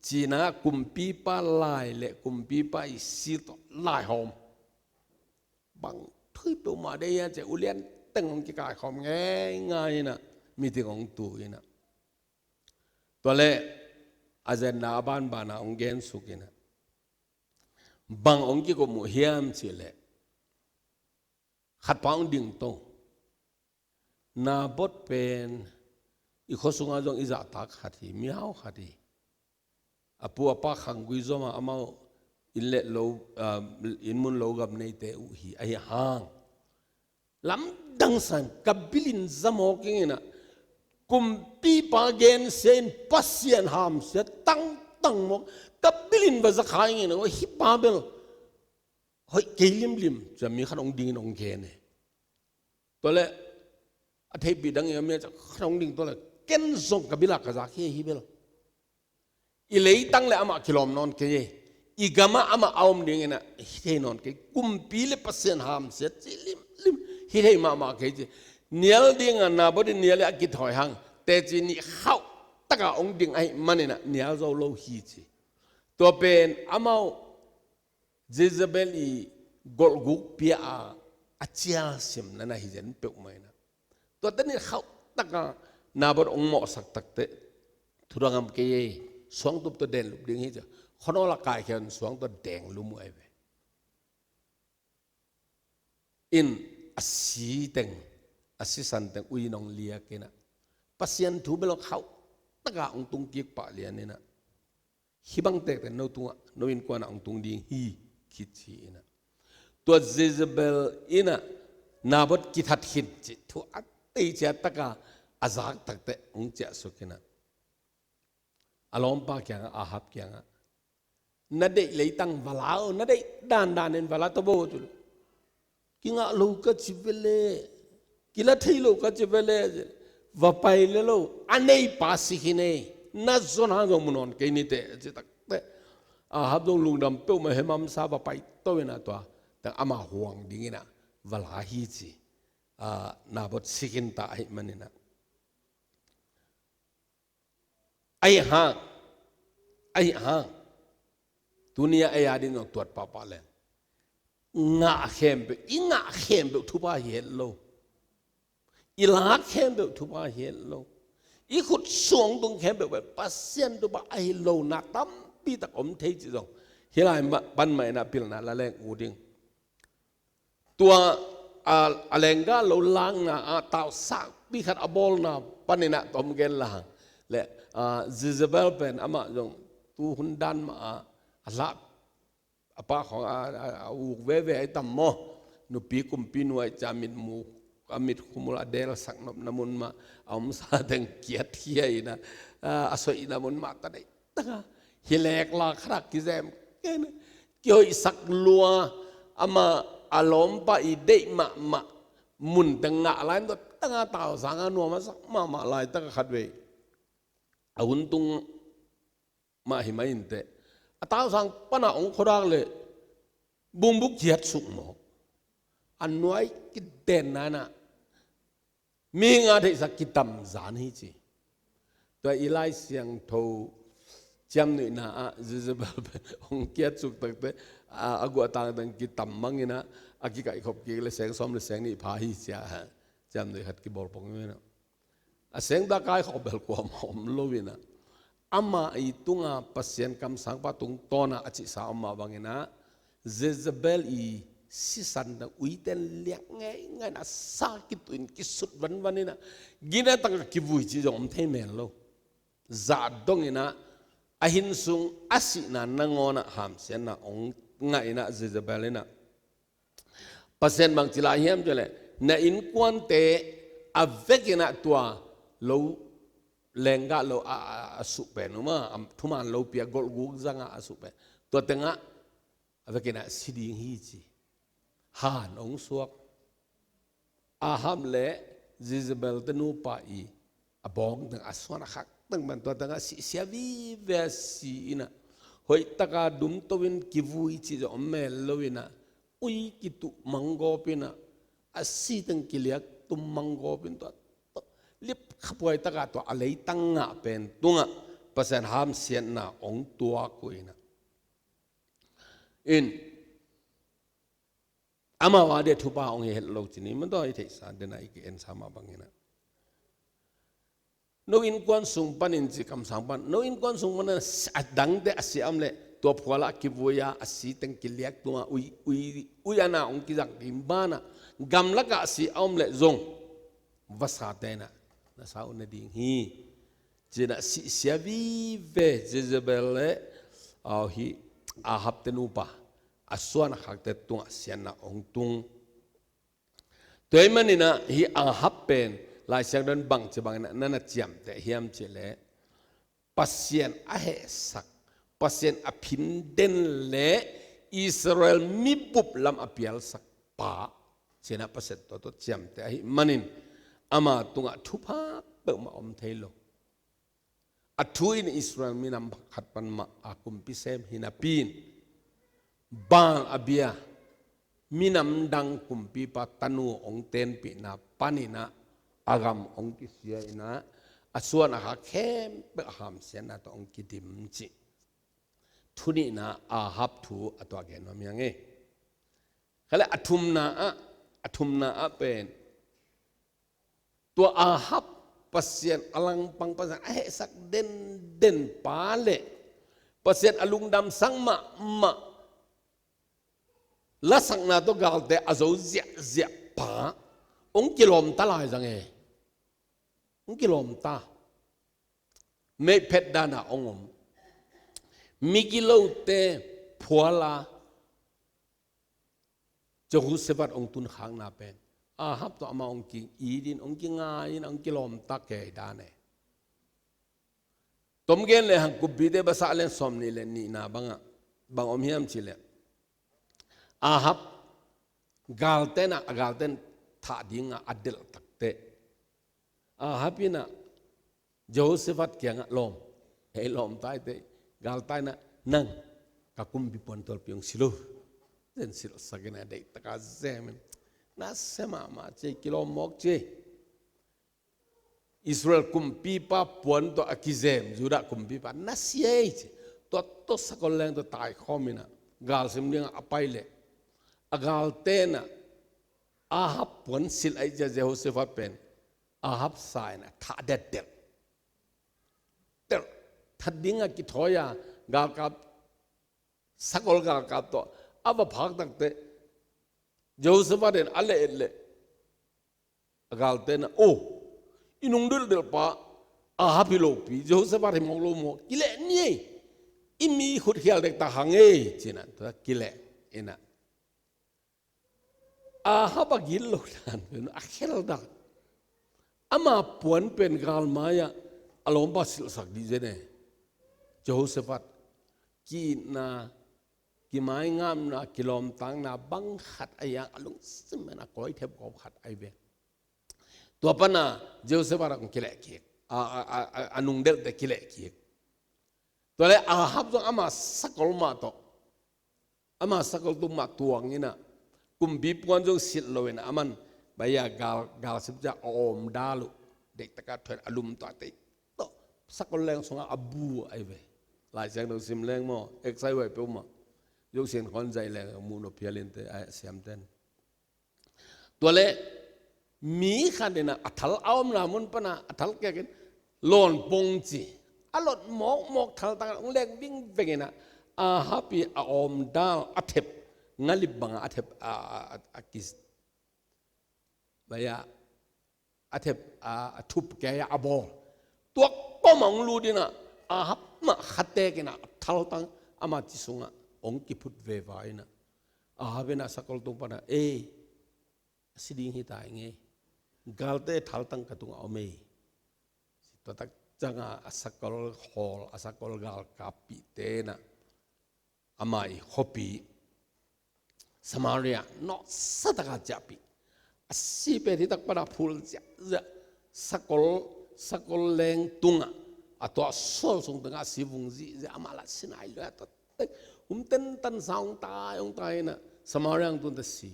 Cina kumpipa lai le kumpipa i seal tawh lai hawm. Bang thu hi peuhmah dei a, ci a ulian teng hong kikaikhawm ngeingai ina, meeting hong tu ina. Tua le agenda a banbana hong gensuk ina. Bang hong kikup uh hiam cih leh, khatpa hong ding to. Naboth pen i khua sungah zong i zahtak khat hi, mihau khat hi. A pu a pa khanggui zom a, amau inn le lo, ah, inn mun lo gam neite uh hi, ahi hang lamdang sa in, ka bilin za mawk ing ina, kumpipa gensia in Pasian hamsia tangtang mawk, ka bilin va za kha ing ina, hih pa bel hoih kei limlim, ci a mi khat hong dingin hong gen e. Tua le a theihpih dang i a mi a ci a khat hong ding tua le, ken zong ka bil a ka zak hi, hi bel. I leitang le amah kilawm nawn kei e. I gamah amah a om ding ina hi thei nawn kei. Kumpi le Pasian hamsia ci limlim hi thei mahmah kei ci. Nial dinga Naboth in nial le a kithawi hang teci nih khauh taka hong ding ahih man ina nial zo lo hi ci. Tua pen amau Jezebel i golhguk pia a, a cialsimna na hi zen peuhmah ina. Tua teni khauh taka Naboth hong mawhsak takte, thudang am kei ei, suangtup tawh denglup ding hi ci a, khuanawl a kaikhia in suang tawh denglum uh ahi ve. In a si teng, a sisan teng ui in hong liak ina, Pasian thu bel khauh taka hong tung kik pah lian ina. Hih bang tekte no tungah, no innkuanah hong tung ding hi, khit ci ina. Tua Jezebel ina Naboth kithat khin cih thu a tei ciat taka a zak takte hong ciahsuk ina. A lawmpa kiangah, Ahab kiangah, na deih leitang va la o, na deih dandan in va la tawh bo tu. Kingah lo ka ci ve le, kila thei lo ka ci ve le, va pai le lo, a neipa si khin ei, na zon hang zong mu nawn kei ni teh, ci takte. Ahab zong lungdam peuhmah, hemamsa va pai to ina tua, tang ama huang ding ina, va la hi ci. Ah, Naboth si khin ta ahih man ina. Ahi hang, ahi hang, tuni a ei a ding zong tuat pahpah leng, ngah khempeuh, i ngah khempeuh thupha hi het lo. I lak khempeuh thupha hi het lo. I khut suang tung khempeuh pen Pasian thupha ahi lo na tampi tak om thei ci zong, hih lai ma-, pan mah ina pilna la leng uh ding. Tua, a, a lengga lo lakna ah tausakpi khat a bawlna pan ina tom gen la hang. Le, a, Jezebel pen amah zong tu hun dan mah a, a hlah, a pa khawng a, a, a uk veve ahi tam maw. Nupi kumpi nu ahi ci a mit mu, a mit khumul a delsak nopna mun mah, a omsa teng kiatkhia ina, a, a soihna mun mah ta dei taka, hi lek la khat a kizem kei na, kihoihsak lua, ama a lawmpa i deih mahmah mun teng ngah lai in tua tanga tausanga nuam a sak mahmah laitaka khatvei a hun tung mah hi mah inteh, a tausang pana hong khuadak le bungbuk kiatsuk maw, a nuai kitenna ina, mihing a theihsa kitam zan hi ci. Tua i Lai Siangtho ciamnuihna ah Jezebel pen hong kiatsuk takte, a, a guah tangtang kitam mang ina, a kikaihkhop kik le seng sawm le seng nih pha hi ci a, ciamnuih khat kibawl pong ina. A seng dah kaikhawk bel kuamah om lo ina, ama i tunga Pasian kamsangpa tungtawna a cihsa om mah bang ina, Jezebel i sisan teng uiten liak ngeingai ina, sa kituh in kisut vanvan ina, gina taka kivui ci zong om thei men lo. Zah dong ina, a hin sung a sihna nangawn ah hamsiatna hong ngah ina, Jezebel ina, Pasian bang ci lai hiam cih leh, na innkuante a vek ina tua lo lenggah lo a, a, a suh pen uh mah, a thuman lopi a golhguk zangah a suh pen. Tua tengah a vekin ah si ding hi ci. Han hong suak. Ahab le Jezebel te nupa i a bawng teng, a suan a khak teng pen tua tengah sihsia vive a si in ah, hoih taka dum to in kivui cih zong om mel lo in ah, ui kituh manggawp in ah, a si teng kiliak tum manggawp in tua, tua lip khapuai takah tua a leitang ngah pen tungah Pasian hamsiatna hong tuak uh in ah. In, amau a dia thupha hong hi het lo ci ni, man tua i theihsa den a i ki-ensa mah bangin ah. No innkuan sung panin ci kamsang pan, no innkuan sung panin a dangte a si a om leh, tua phualah a kivui a, a si teng kiliak tungah ui, ui, ui a na hong kizak ding banah, gamlakah a si a om leh zong vasate in ah na sa uh na ding hi. Ci-in ah sihsia vive Jezebel le, au hi, Ahab te nupa, a suan a khakte tungah siatna hong tung. Tua ahih manin ah hih Ahab pen Lai Siangtho in bangci bangin ah na na ciamteh hiam cih leh, Pasian a hehsak, Pasian a phinden le Israel mibup lam a pialsak pa, ci-in ah Pasian tawh tawh ciamteh ahih manin ama tungah thupha peuhmah om thei lo. A thu in Israel minam khat pan mah a kumpi sem hi napi in, Baal a bia, minam dang kumpipa tanu hong tenpihna panin ah a gam hong kisia in ah, a suan a khak khempeuh a hamsiatna tawh hong kidim cih thu nihna Ahab thu a tuak gen nuam hi hang e. Kha leh a thumna ah, a thumna ah pen tua Ahab, Pasian a langpang, Pasian a hehsak denden pa le Pasian a lungdamsak mahmah, lasakna tawh galte a zo ziahziah pa hong kilawmta lai zang e. Hong kilawmta. Meih phet dana hong om. Migilote phuala Jehoshaphat hong tunkhakna pen Ahab tawh amah hong ki-it in, hong kingai in, hong kilawmta kei dan e. Tom gen le hang, Kumpite Pasian a lian sawmnih le nihna bangah bang om hiam cih leh, Ahab galte in ah, a galte in thah dingah a delh takteh, Ahab in ah Jehoshaphat kiangah lawm, hei lawmta i teh, galtai in ah, nang ka kumpi puantualpi hong silh o. Zen silhsak in ah, deih taka zem in, na sia mahmah ci, kilawm mawk ci. Israel kumpipa puan tawh a kizem Judah kumpipa na sia ei ci. Tua tawh sakol leng tawh taikhawm in ah, galsim dingah a pai leh, a galte in ah Ahab puan silh ahih ciang Jehoshaphat pen Ahab sa in ah thah detdelh. Delh, that dingah kithawi a, galkap, sakol galkap tawh a va phak takteh, Jehoshaphat in a leh et leh, a galte in ah, o, i nungdelhdelh pa Ahab hi lopi, Jehoshaphat hi mawk lo maw, kileh ni ei. I mi khut khial dektak hang ei, ci-in ah tua kileh in ah, Ahab a gilo dan pen a khel dan. Ama puan pen galmai-ah a lawmpa silhsak dih zen e. Jehoshaphat, ki-itna, kimaingapna, kilawmtatna bang khat a hiang a lungsim in a kawithep gawp khat ahi ve. Tua pana Jehoshaphat a kong kileh kik, a, a, a, a, a nungdelhte kileh kik. Tua leh Ahab zong ama sakol mah tawh, ama sakol tung mah tuang in ah, kumpi puan zong silh lo in ah, aman bai-a gal, galsim ciang a awm dal uh, deih takah thuain a lum tawh a tei tawh, sakol leng sungah a bu ahi ve. Lai Siangtho sim leng maw, eksai huai peuhmah. Zong sian khawn zaih leng muh nop phial in teh, a siamten. Tua leh mi khat in ah a thal a omna mun pana a thal kiak in lawn pong ci. A lot mawkmawk thaltang hong lek vingveng in ah, Ahab i a awm dal a thep, ngalip bangah a thep, a, a, a, a kis, bai-a a thep, a, a thup kei-ah a bawl. Tua kawmah hong lut in ah, Ahab mah khatek in ah a thaltang ama ci sungah hong kiphut veva in ah, Ahab in ah sakol tung pana, ei, a si ding hi ta ing ei. Galte thaltang ka tungah om ei. Tua tak cianga a sakol hawl, a sakol galkappihte in ah ama i khuapi Samaria nawhsa taka ciahpih. A si pen hi tak pana phul ziahziah, sakol, sakol leng tungah a tuah sual sung tengah a si vung zihziah, amah lah si nai lo a, tua tek kum tentan sa hong tai hong tai in ah Samaria hong tun ta si.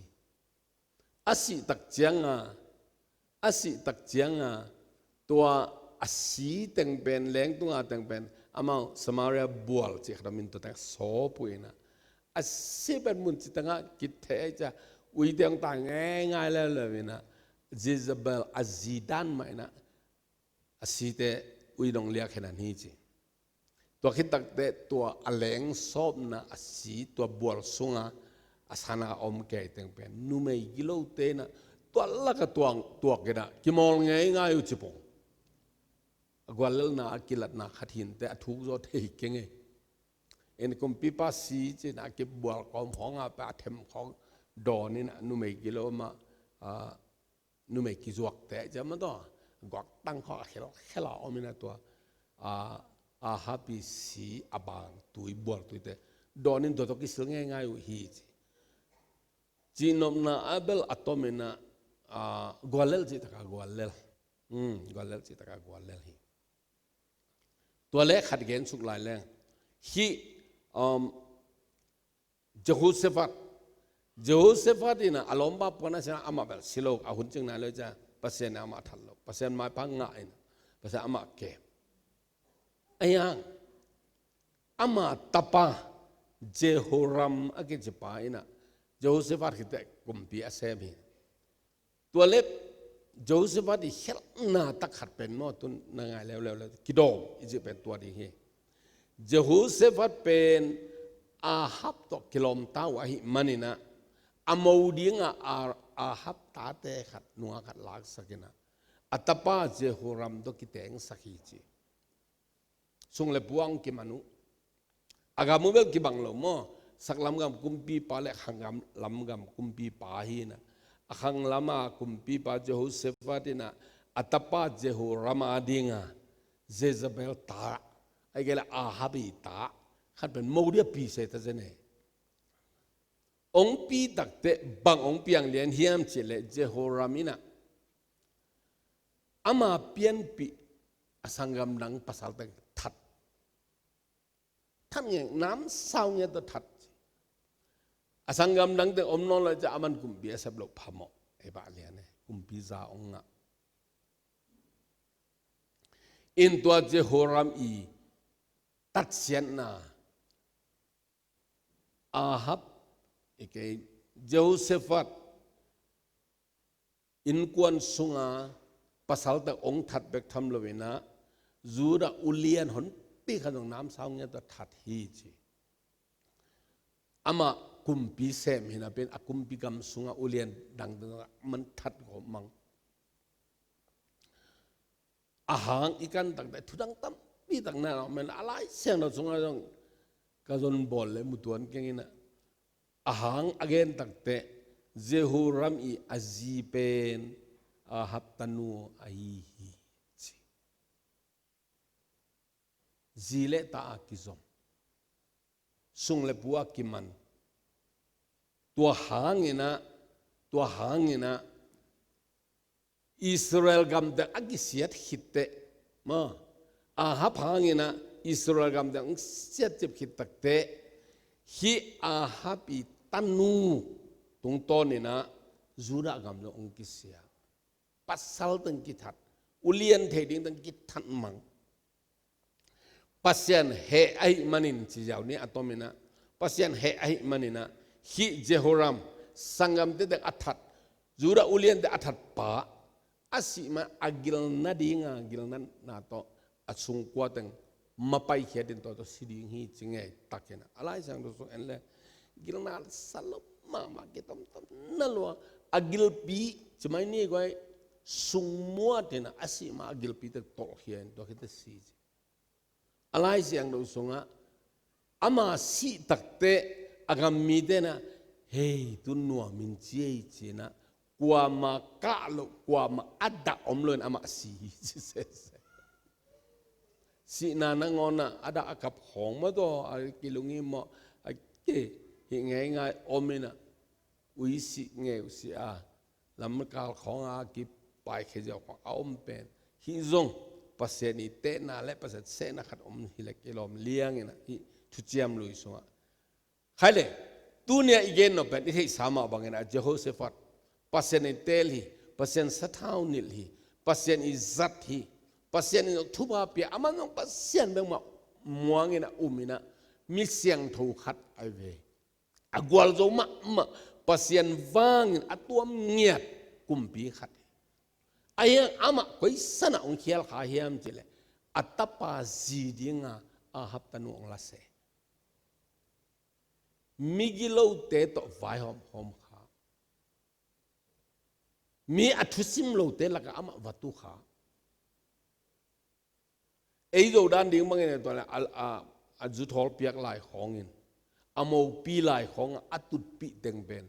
A sih tak cianga, a sih tak cianga, tua a si teng pen, lengtunga teng pen amau Samaria bual cih khat om in, tua teng sawp uh in ah, a si pen mun ci tengah kitheh cia, uite hong tai ngeingai leuleu in ah, Jezebel a zi dan mah in ah a site ui dong liak hen an hi ci. Tua khit takteh tua a leng sawpna a si tua bual sunga a sana a om kei teng pen numei gilote in ah tua laka tuang tuak in ah kimawl ngeingai uh ci pong. A guallelhna a kilatna khat hi inteh, a thuk zaw thei keng e. In kumpipa si ci in ah a kibual kawm khawng a pia a them khawng dawn in ah numei gilo mah, a, numei kizuakte cia mah tawh guaktang khawng a khelkhel a om in ah tua, a, Ahab i si a bang tui bual tuite dawn in tua tawh kisil ngeingai uh hi ci. Cihnopna a bel a tom in ah, a, guallelh cih taka guallelh. Hmm, guallelh cih taka guallelh hi. Tua leh khat gen suk lai leng, hih, um, Jehoshaphat, Jehoshaphat in ah a lawmpa puan a si in ah amah bel si lo, a hun cing nai lo cia, Pasian in amah that lo, Pasian maipha ngah in ah Pasian amah kem. Ahi hang ama tapa Jehoram a kicipa in ah Jehoshaphat khit teh kumpi a sem hi. Tua leh Jehoshaphat i khelhna tak khat pen maw, tun na ngai leuleu le kidawm i cih pen tua ding hi. Jehoshaphat pen Ahab tawh kilawmta uh ahih manin ah a mo dingah A-, Ahab tate khat nunga khat laksak in ah a tapa Jehoram tawh kitengsak hi ci. Sung le pua hong kiman uh. A gam uh bel kibang lo maw. Saklam gam kumpipa le khanglam gam kumpipa hi in ah, a khanglam a kumpipa Jehoshaphat in ah a tapa Jehoram a dinga Jezebel ta, ahih kei leh Ahab i ta khat pen mo dia pi se ta zen e. Ong pi takteh bang ong piang lian hiam cih leh Jehoram in ah ama pianpih a sanggam dang pasal teng that. That ngiat, namsau ngiat tawh that. A sanggam dang teng om nawn lo cia, aman kumpi a sep loh phamawh. Ei bah lian e, kumpi za ong ngah. In tua Jehoram i tatsiatna, Ahab, i kei, Jehoshaphat innkuan sunga pasal tak ong that bek tham lo in ah, Judah ulian honpi khat zong namsau ngiat tawh that hi ci. Amah kumpi sem hi napi in a kumpi gam sunga ulian dangdang man that gawp mang. A hang i kan takteh thudang tampi tak na om in ah, a Lai Siangtho sungah zong ka zon bawl leh mu tuan keng in ah, a hang a gen takteh Jehoram i a zi pen Ahab tanu ahi hi ci. Zi le ta a kizom, sung le pu a kiman. Tua hang in ah, tua hang in ah Israel gam teng a kisiat khit teh, maw, Ahab hang in ah Israel gam teng ong siat cip khit takteh, hih Ahab i tanu tungtawn in ah Judah gam teng ong kisia. Pasal teng kithat, ulian thei ding teng kithat mang. Pasian heh ahih manin ci ziau ni, a tom in ah, Pasian heh ahih manin ah, hih Jehoram, sanggamte teng a that, Judah uliante a that pa a sih ma, a gil nadinga gilna na tawh a sungkua teng mapaikhiat in tua tawh si ding hi ci ngei takin ah, a Lai Siangtho sung en le gilna sa lo mahmah, kitomtom na lua, a gilpi ci mai ni guai, sungmuat in ah a sih ma a gilpi teng tolhkhia in tua khit teh si ci. A Lai Siangtho sungah ama sih takteh a gam mite in ah, hei, tu nuam in ci ei ci in ah, kuamah kah loh, kuamah a dah om lo in amah si hi ci sese. Sihna nangawnah a dah a kap khawng maw, tua a kilungim maw, a kihih ngeingai om inah, ui sih ngeu sih a, lamkal khawng a kipaikhia ziau khawng a om pen, hih zong Pasian i tehna le Pasian sehna khat om hileh kilawm liang inah, hih thuciam lui sungah. Khai le, tunia i gen nop pen i theihsa mah bangin ah Jehoshaphat, Pasian i teel hi, Pasian sathau nilh hi, Pasian i zat hi, Pasian in thupha pia, amah zong Pasian bek mah muangin ah um inah, mi siangtho khat ahi ve. A gualzo mahmah, Pasian vangin a tuam ngiat kumpi khat hi. Ahi hang amah koi sanah hong khial kha hiam cihleh, a tapa zi dinga Ahab tanu hong la se. Migilote tawh vaihawmhawm kha. Mi a thusim lote lakah amah va tu kha. Ei Zo dan ding bangin a, a, a, a zuthawl piak lai khawngin, a mopi lai khawngah a tutpih teng pen,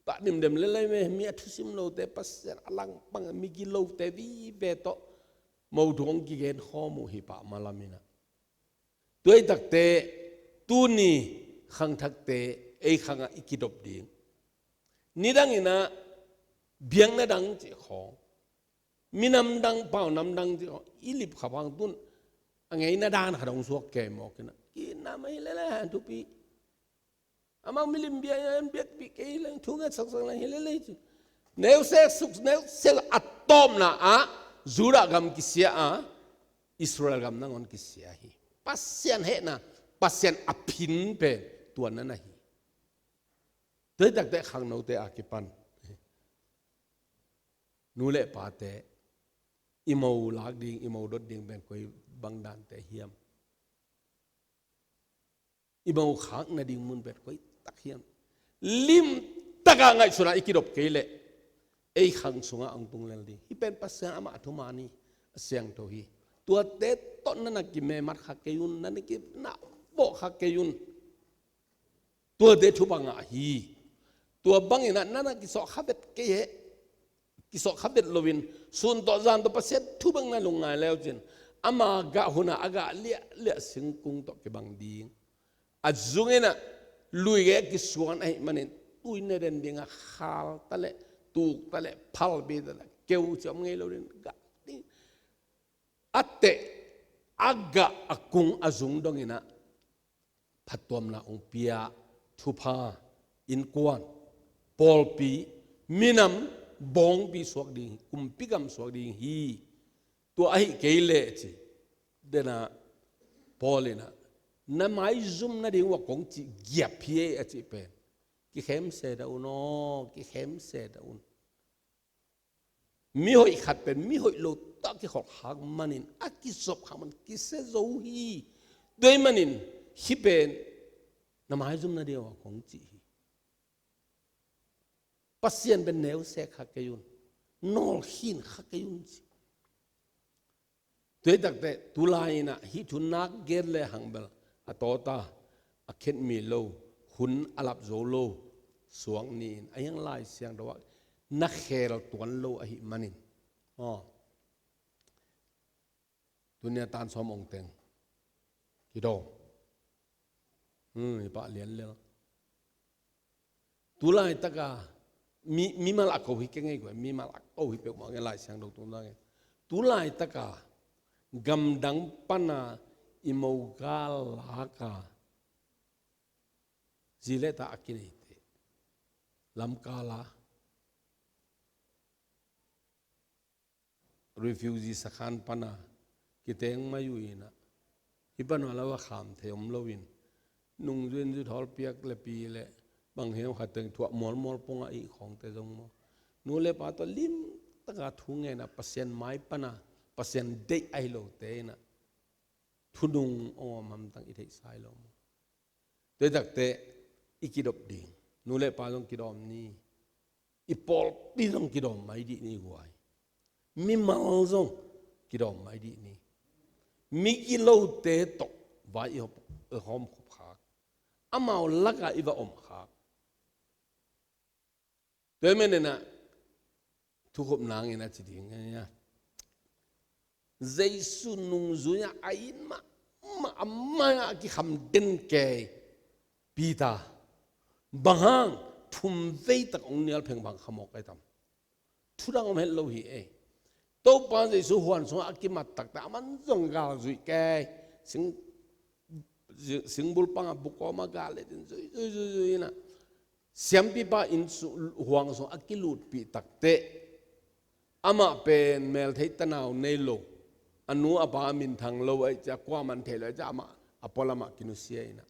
pah nimdem lelei me, mi a thusim lote, Pasian a langpang migilote vive tawh mo thu hong kigen khawm uh hi pah malam inah. Tua hi takte, tuni khangthakte ei khangah i kidop ding. Nidang inah biakna dang cih khawng, minam dang, paunam dang cih khawng i lip kha bang tun, a ngeina dan kha dong suak kei mawk inah, kinam ahi lele han thupi. Amau milim bia in biakpih kei leng, thu nget saksak leng hi lele ci. Neusek suk, neusek a tawpna ah Judah gam kisia a, Israel gam nangawn kisia hi. Pasian hehna, Pasian a phin pen tua na na hi. Tua hi takte khangnote a kipan, nu le pate, i mo lak ding, i mo dot ding pen koi bang dante hiam? I mo khak nading mun pen koi tak hiam? Limtaka ngaihsuna i kidop kei leh, ei khang sungah hong tung lel ding. Hih pen Pasian amah a thuman hi, a siangtho hi. Tuate tawh na na kimemat kha kei un, na na kinahvawh kha kei un. Tuate thupha ngah hi. Tua bangin ah na na kisawh kha vet kei heh. Kisawh kha vet loin, sun tawh zan tawh Pasian thu bang na lungngai leucin, ama gah hunah a gah liahliah singkung tawh kibang ding. A zung inah lui gei a kisuan ahih manin, tui ne den dingah khal taleh, tuk taleh, phalbi taleh, keu ci om ngei lo ding, gah ding. A teh, a gah, a kung, a zung dong inah phattuamna hong pia, thupha, innkuan, pawlpi, minam, bawngpi suak ding hi, kumpi gam suak ding hi. Tua ahi kei leh ci, dena Paul inah, na maizum nading uh a kong cih giap hi ei a cih pen, kikhem se dah un aw, kikhem se dah un. Mi hoih khat pen mi hoih lo tawh a kikholh khak manin, a kisop khak man kisia zo hi. Tua ahih manin, hih pen na maizum nading uh a kong cih hi. Pasian pen neusek kha kei un, nawlkhin kha kei un ci. Tua hi takte, tulai inah hih thu nak gen le hang bel a tawta, a khetmi lo, hun a lap zo lo suak ni in, a hiang Lai Siangtho ah na khel tuan lo ahih manin, aw, tunia tan sawm ong teng kidawm. Hmm, hi pah lian lel. Tulaitaka mi, mimal a ko hi kei ngei guai, mimal a ko hi peuhmah ngei, Lai Siangtho tung dangin. Tulaitaka gamdang pana i mogal laka zi le ta a kineite, lamkala refugee sakhan pana kiteng mai uh inah, hih pana lo a kham thei om loin, nungzuin zuthawl piak le pi le bang hiam khat teng thuah mualmual pongah i khawngte zong maw, nu le pa tawh limtaka thu ngenah Pasian mai pana Pasian deih ahi lote inah thunung awm hamtang i theihsa hi lo maw? Tua hi takte i kidop ding. Nu le pa zong kidawm ni. I pawlpi zong kidawm mai dih ni guai. Mimal zong kidawm mai dih ni. Migilote tawh vai i hawm, i hawm khop khak. Amau laka i va om khak. Tua hi manin ah thukhupna ngin a ci ding a, Jesu nungzui-ah a it mahmah, a mai-ah a kikham den kei Peter, bang hang thum vei tak hong nial pheng bang khamawk ai tam. Thudang om het lo hi ei. Topa Jesu huan sungah a kimat takte aman zong galzuih kei. Sing, singbul pangah bukawm a gal letin zui, zui, zui, zui inah. Siampipa inn su-, huang sungah a kilutpih takte. Amah pen mel thei tanau nei lo. A nu a pa minthang lo ai cia, kuaman thei lo ai cia, amah a pualamah kinusia inah.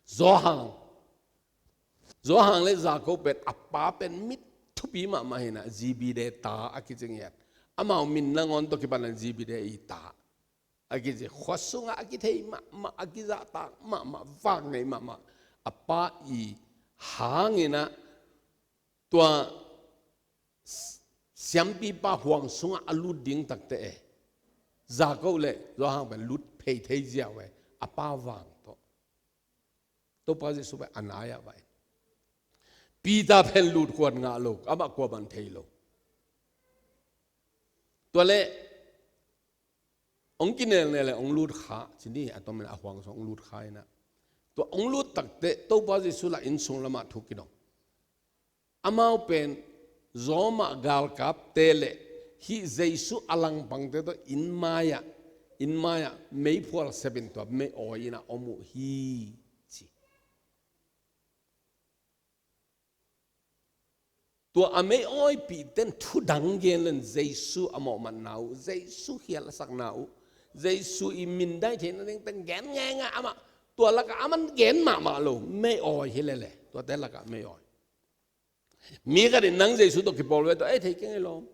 Johan. Johan le Jakob pen a pa pen mit thupi mahmah hinah, Zebedee ta a kici ngiat. Amau min nangawn tawh kipanin Zebedee i ta a kici. Khua sungah a kithei mahmah, a kizahtak mahmah, vak ngei mahmah. A pa i hanginah tua s-, siampipa huang sungah a lut ding takte e. Jakob le Johan pen lut phei thei ziau e. A pa vang tawh. Topa Jesu pen a nai-ah vai. Peter pen lut khuan ngah lo, amah kuaman thei lo. Tua le hong kinelnel le hong lut kha, ci ni, a tomin a huang sung hong lut kha inah. Tua hong lut takte Topa Jesu lah inn sung lamah thu kidong. Amau pen Roma galkapte le hih Jesu a langpangte tawh inn mai-ah, inn mai-ah meiphual sepin tua mei awi inah om uh hi, ci. Tua a mei awipihte in thudang gen len Jesu a mawhmatna uh, Jesu khial a sakna uh, Jesu i mindaih theihna dingte in gen ngeingai amah. Tua lakah aman gen mahmah lo, mei awi hi lele, tuate lakah mei awi. Mi khat in nang Jesu tawh kipawl ve tawh, ei, thei keng ei lawm.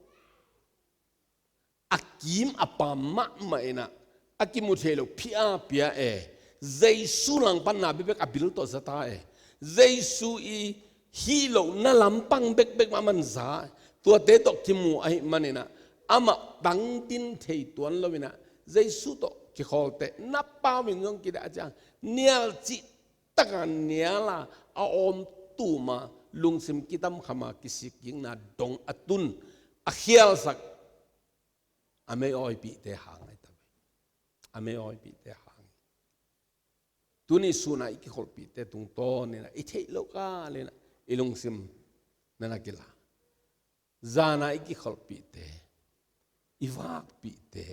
A kim a pam mahmah inah, a kimu thei lo phi a pia e. Jesu langpanna bekbek a bil tawh za ta e. Jesu i hih lohna lampang bekbek mah aman za. Tuate tawh kimu ahih maninah, amah tangdin thei tuan lo inah, Jesu tawh kikhawlte na pau in zong kidah a ciang, nial cih taka niala a awm tuma lungsim kitamkhama kisikkikna dong a tun a khialsak a mei awipihte hang ahi ta ve. A mei awipihte hang. Tuni suna i kikholhpihte tungtawn inah i theih loh kal inah i lungsim na na kila. Zana i kikholhpihte, i vakpihte,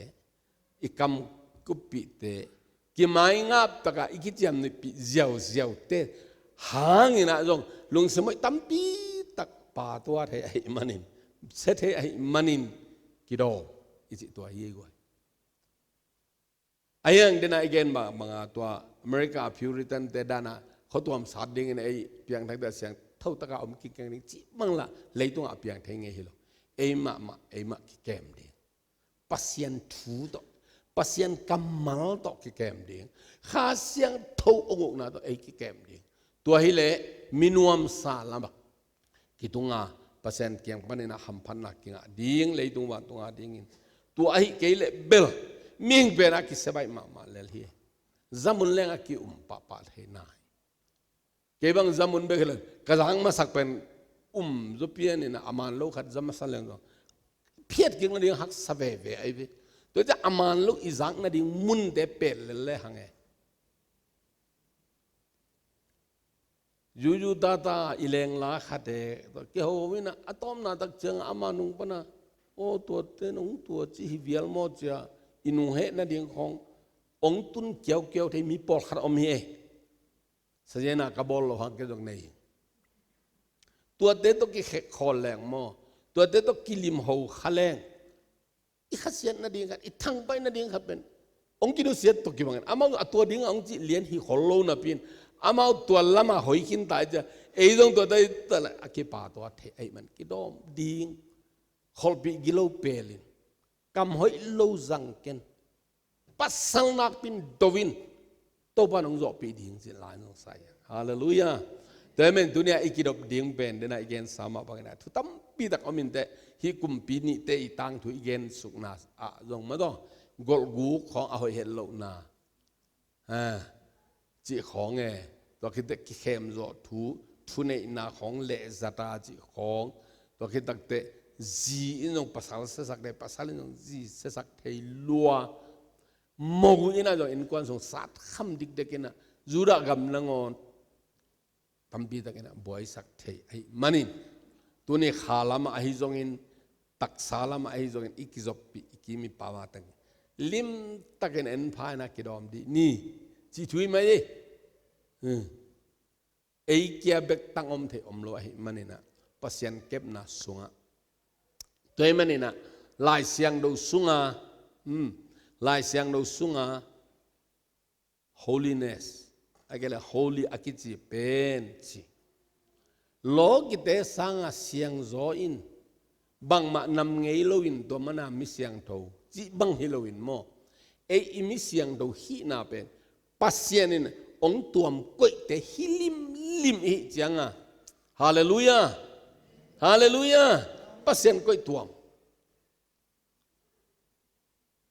i kamkuppihte, kimaingap taka i kiciamnuihpih ziauziaute hanginah zong lungsim hoih tampi tak patuat thei ahih manin, sia thei ahih manin kidawm i cih tua hi ei guai. A hiang dena i gen bang, banga tua America Puritan te dana khuatuam sat dingin ei piangthakte a siangtho taka om kikeng ding cih bangla leitungah a piang thei ngei hi lo. Ei mahmah, ei mah kikem ding. Pasian thu tawh, Pasian kammal tawh kikem ding. Kha Siangtho hong ukna tawh ei kikem ding. Tua hileh minuamsa lamah kitunga Pasian kiang paninah hamphatna kingah ding, leitung vantunga dingin. Tua ahi kei leh bel mihing penah kisebaih mahmah lel hi. Zamun lengah ki-um pahpah thei nai. Kei bang zamun bek hileh ka zang masak pen um zaw pianinah a man lo khat za masa leng zong phiat kik nading haksa veve ahi ve. Tua ciah a man lo i zak nading munte pel lel le hang e. Zuzu tata i lengla khate kiho inah a tawpna tak ciangah ama nung pana, aw, tuate nong tua ci hi vial maw cia i nung heh nading khawng ong tun kiaukiau thei mi pawlkhat om hi e. Saziana ka bawl lo hang kei zong nei. Tuate tawh kikhek khawl leng maw, tuate tawh kilimho kha leng i khasiat nading khat, i thangpaih nading khat pen ong kinusiat tawh kibangin amau a tua dingah ong cih lian hi khol lo napi-in amau tua lamah hoi khin ta i cia, ei zong tua ta i ta le a kipa tua thei ahih man kidawm ding. Kholhpih gilo pelin, kam hoih lo zang ken, pasal nakpin do in, Topa nong zawhpih ding cin lai nong sa hi. Halleluiah. Tua hi men tunia i kidop ding pen dena i gensa mah bangin a thu tampi tak om inteh, hih kumpi nihte i tangthu i gensukna ah zong mah tawh golhguk khawng a hoih het lohna, ha, cih khawng e. Tua khit teh kikhemzawh thu, thuneihna khawng lehzata cih khawng, tua khit takteh zi in zong pasal siasak thei, pasal in zong zi siasak thei lua. Mo in ah zong innkuan sung sat kham dikdek in ah, Judah gam nangawn tampi takin ah buaisak thei ahih manin, tuni kha lamah ahi zongin, taksa lamah ahi zongin, i kizoppih, i kim i pam a tangin limtakin en pha in ah kidawm dih ni, cih thu hi mai hi. Hmm. Ei kia bek tang om thei om lo ahih manin ah, Pasian kepna sungah, tua ahih manin ah, Lai Siangtho sunga, hmm, Lai Siangtho sunga holiness, a kei le holy a kici pen ci, lawkite sanga siangzaw in, bangmah nam ngei loin tua mana mi siangtho cih bang hi loin maw, ei i mi siangtho hihna pen Pasian in hong tuam koihte hi limlim i hih cianga, halleluiah, halleluiah, Pasian koih tuam.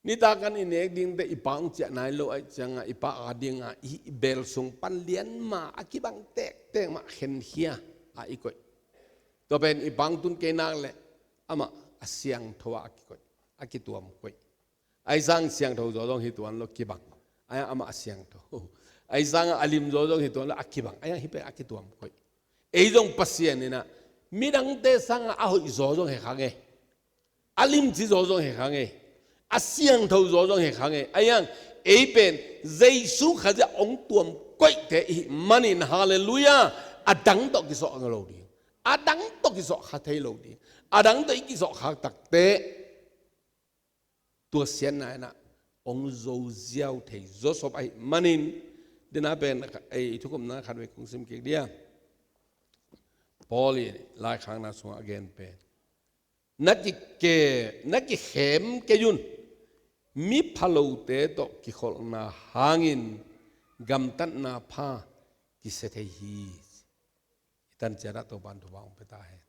Nitak an i nek dingte i pa hong ciah nai lo ahih cianga, i pa a dinga i bel sung pan lianma a kibang tektek mah khenkhia a i koih. Tua pen i pa hong tun kei nak leh amah a siangtho a a kikoih, a kituam koih. Ahi zong siangtho zaw zong hi tuan lo, kibang. Ahi zong amah a siangtho. Ahi zong a lim zaw zong hi tuan lo, a kibang. Ahi zong hih pen a kituam koih. Ei zong Pasian in ah midangte sanga a hoih zaw zong hi kha ngei, a limci zaw zong hi kha ngei, a siangtho zaw zong hi kha ngei. Ahi zong ei pen Jesu Khazih hong tuam koihte i hih manin, halleluiah, a dang tawh kisawh lo ding, a dang tawh kisawh kha thei lo ding, a dang tawh i kisawh khak takteh tua siatna in ah hong zo ziau thei zawsop ahih manin, tua pen ei thukhupna khatvei kong sim kik dih a, Paul i laikhakna sungah a gen pen, na kike, na kikhem kei un, mi phalote tawh kikholhna hangin gamtatna pha kisia thei hi. I tan ciat ah Topa'n thupha hong pia ta hen.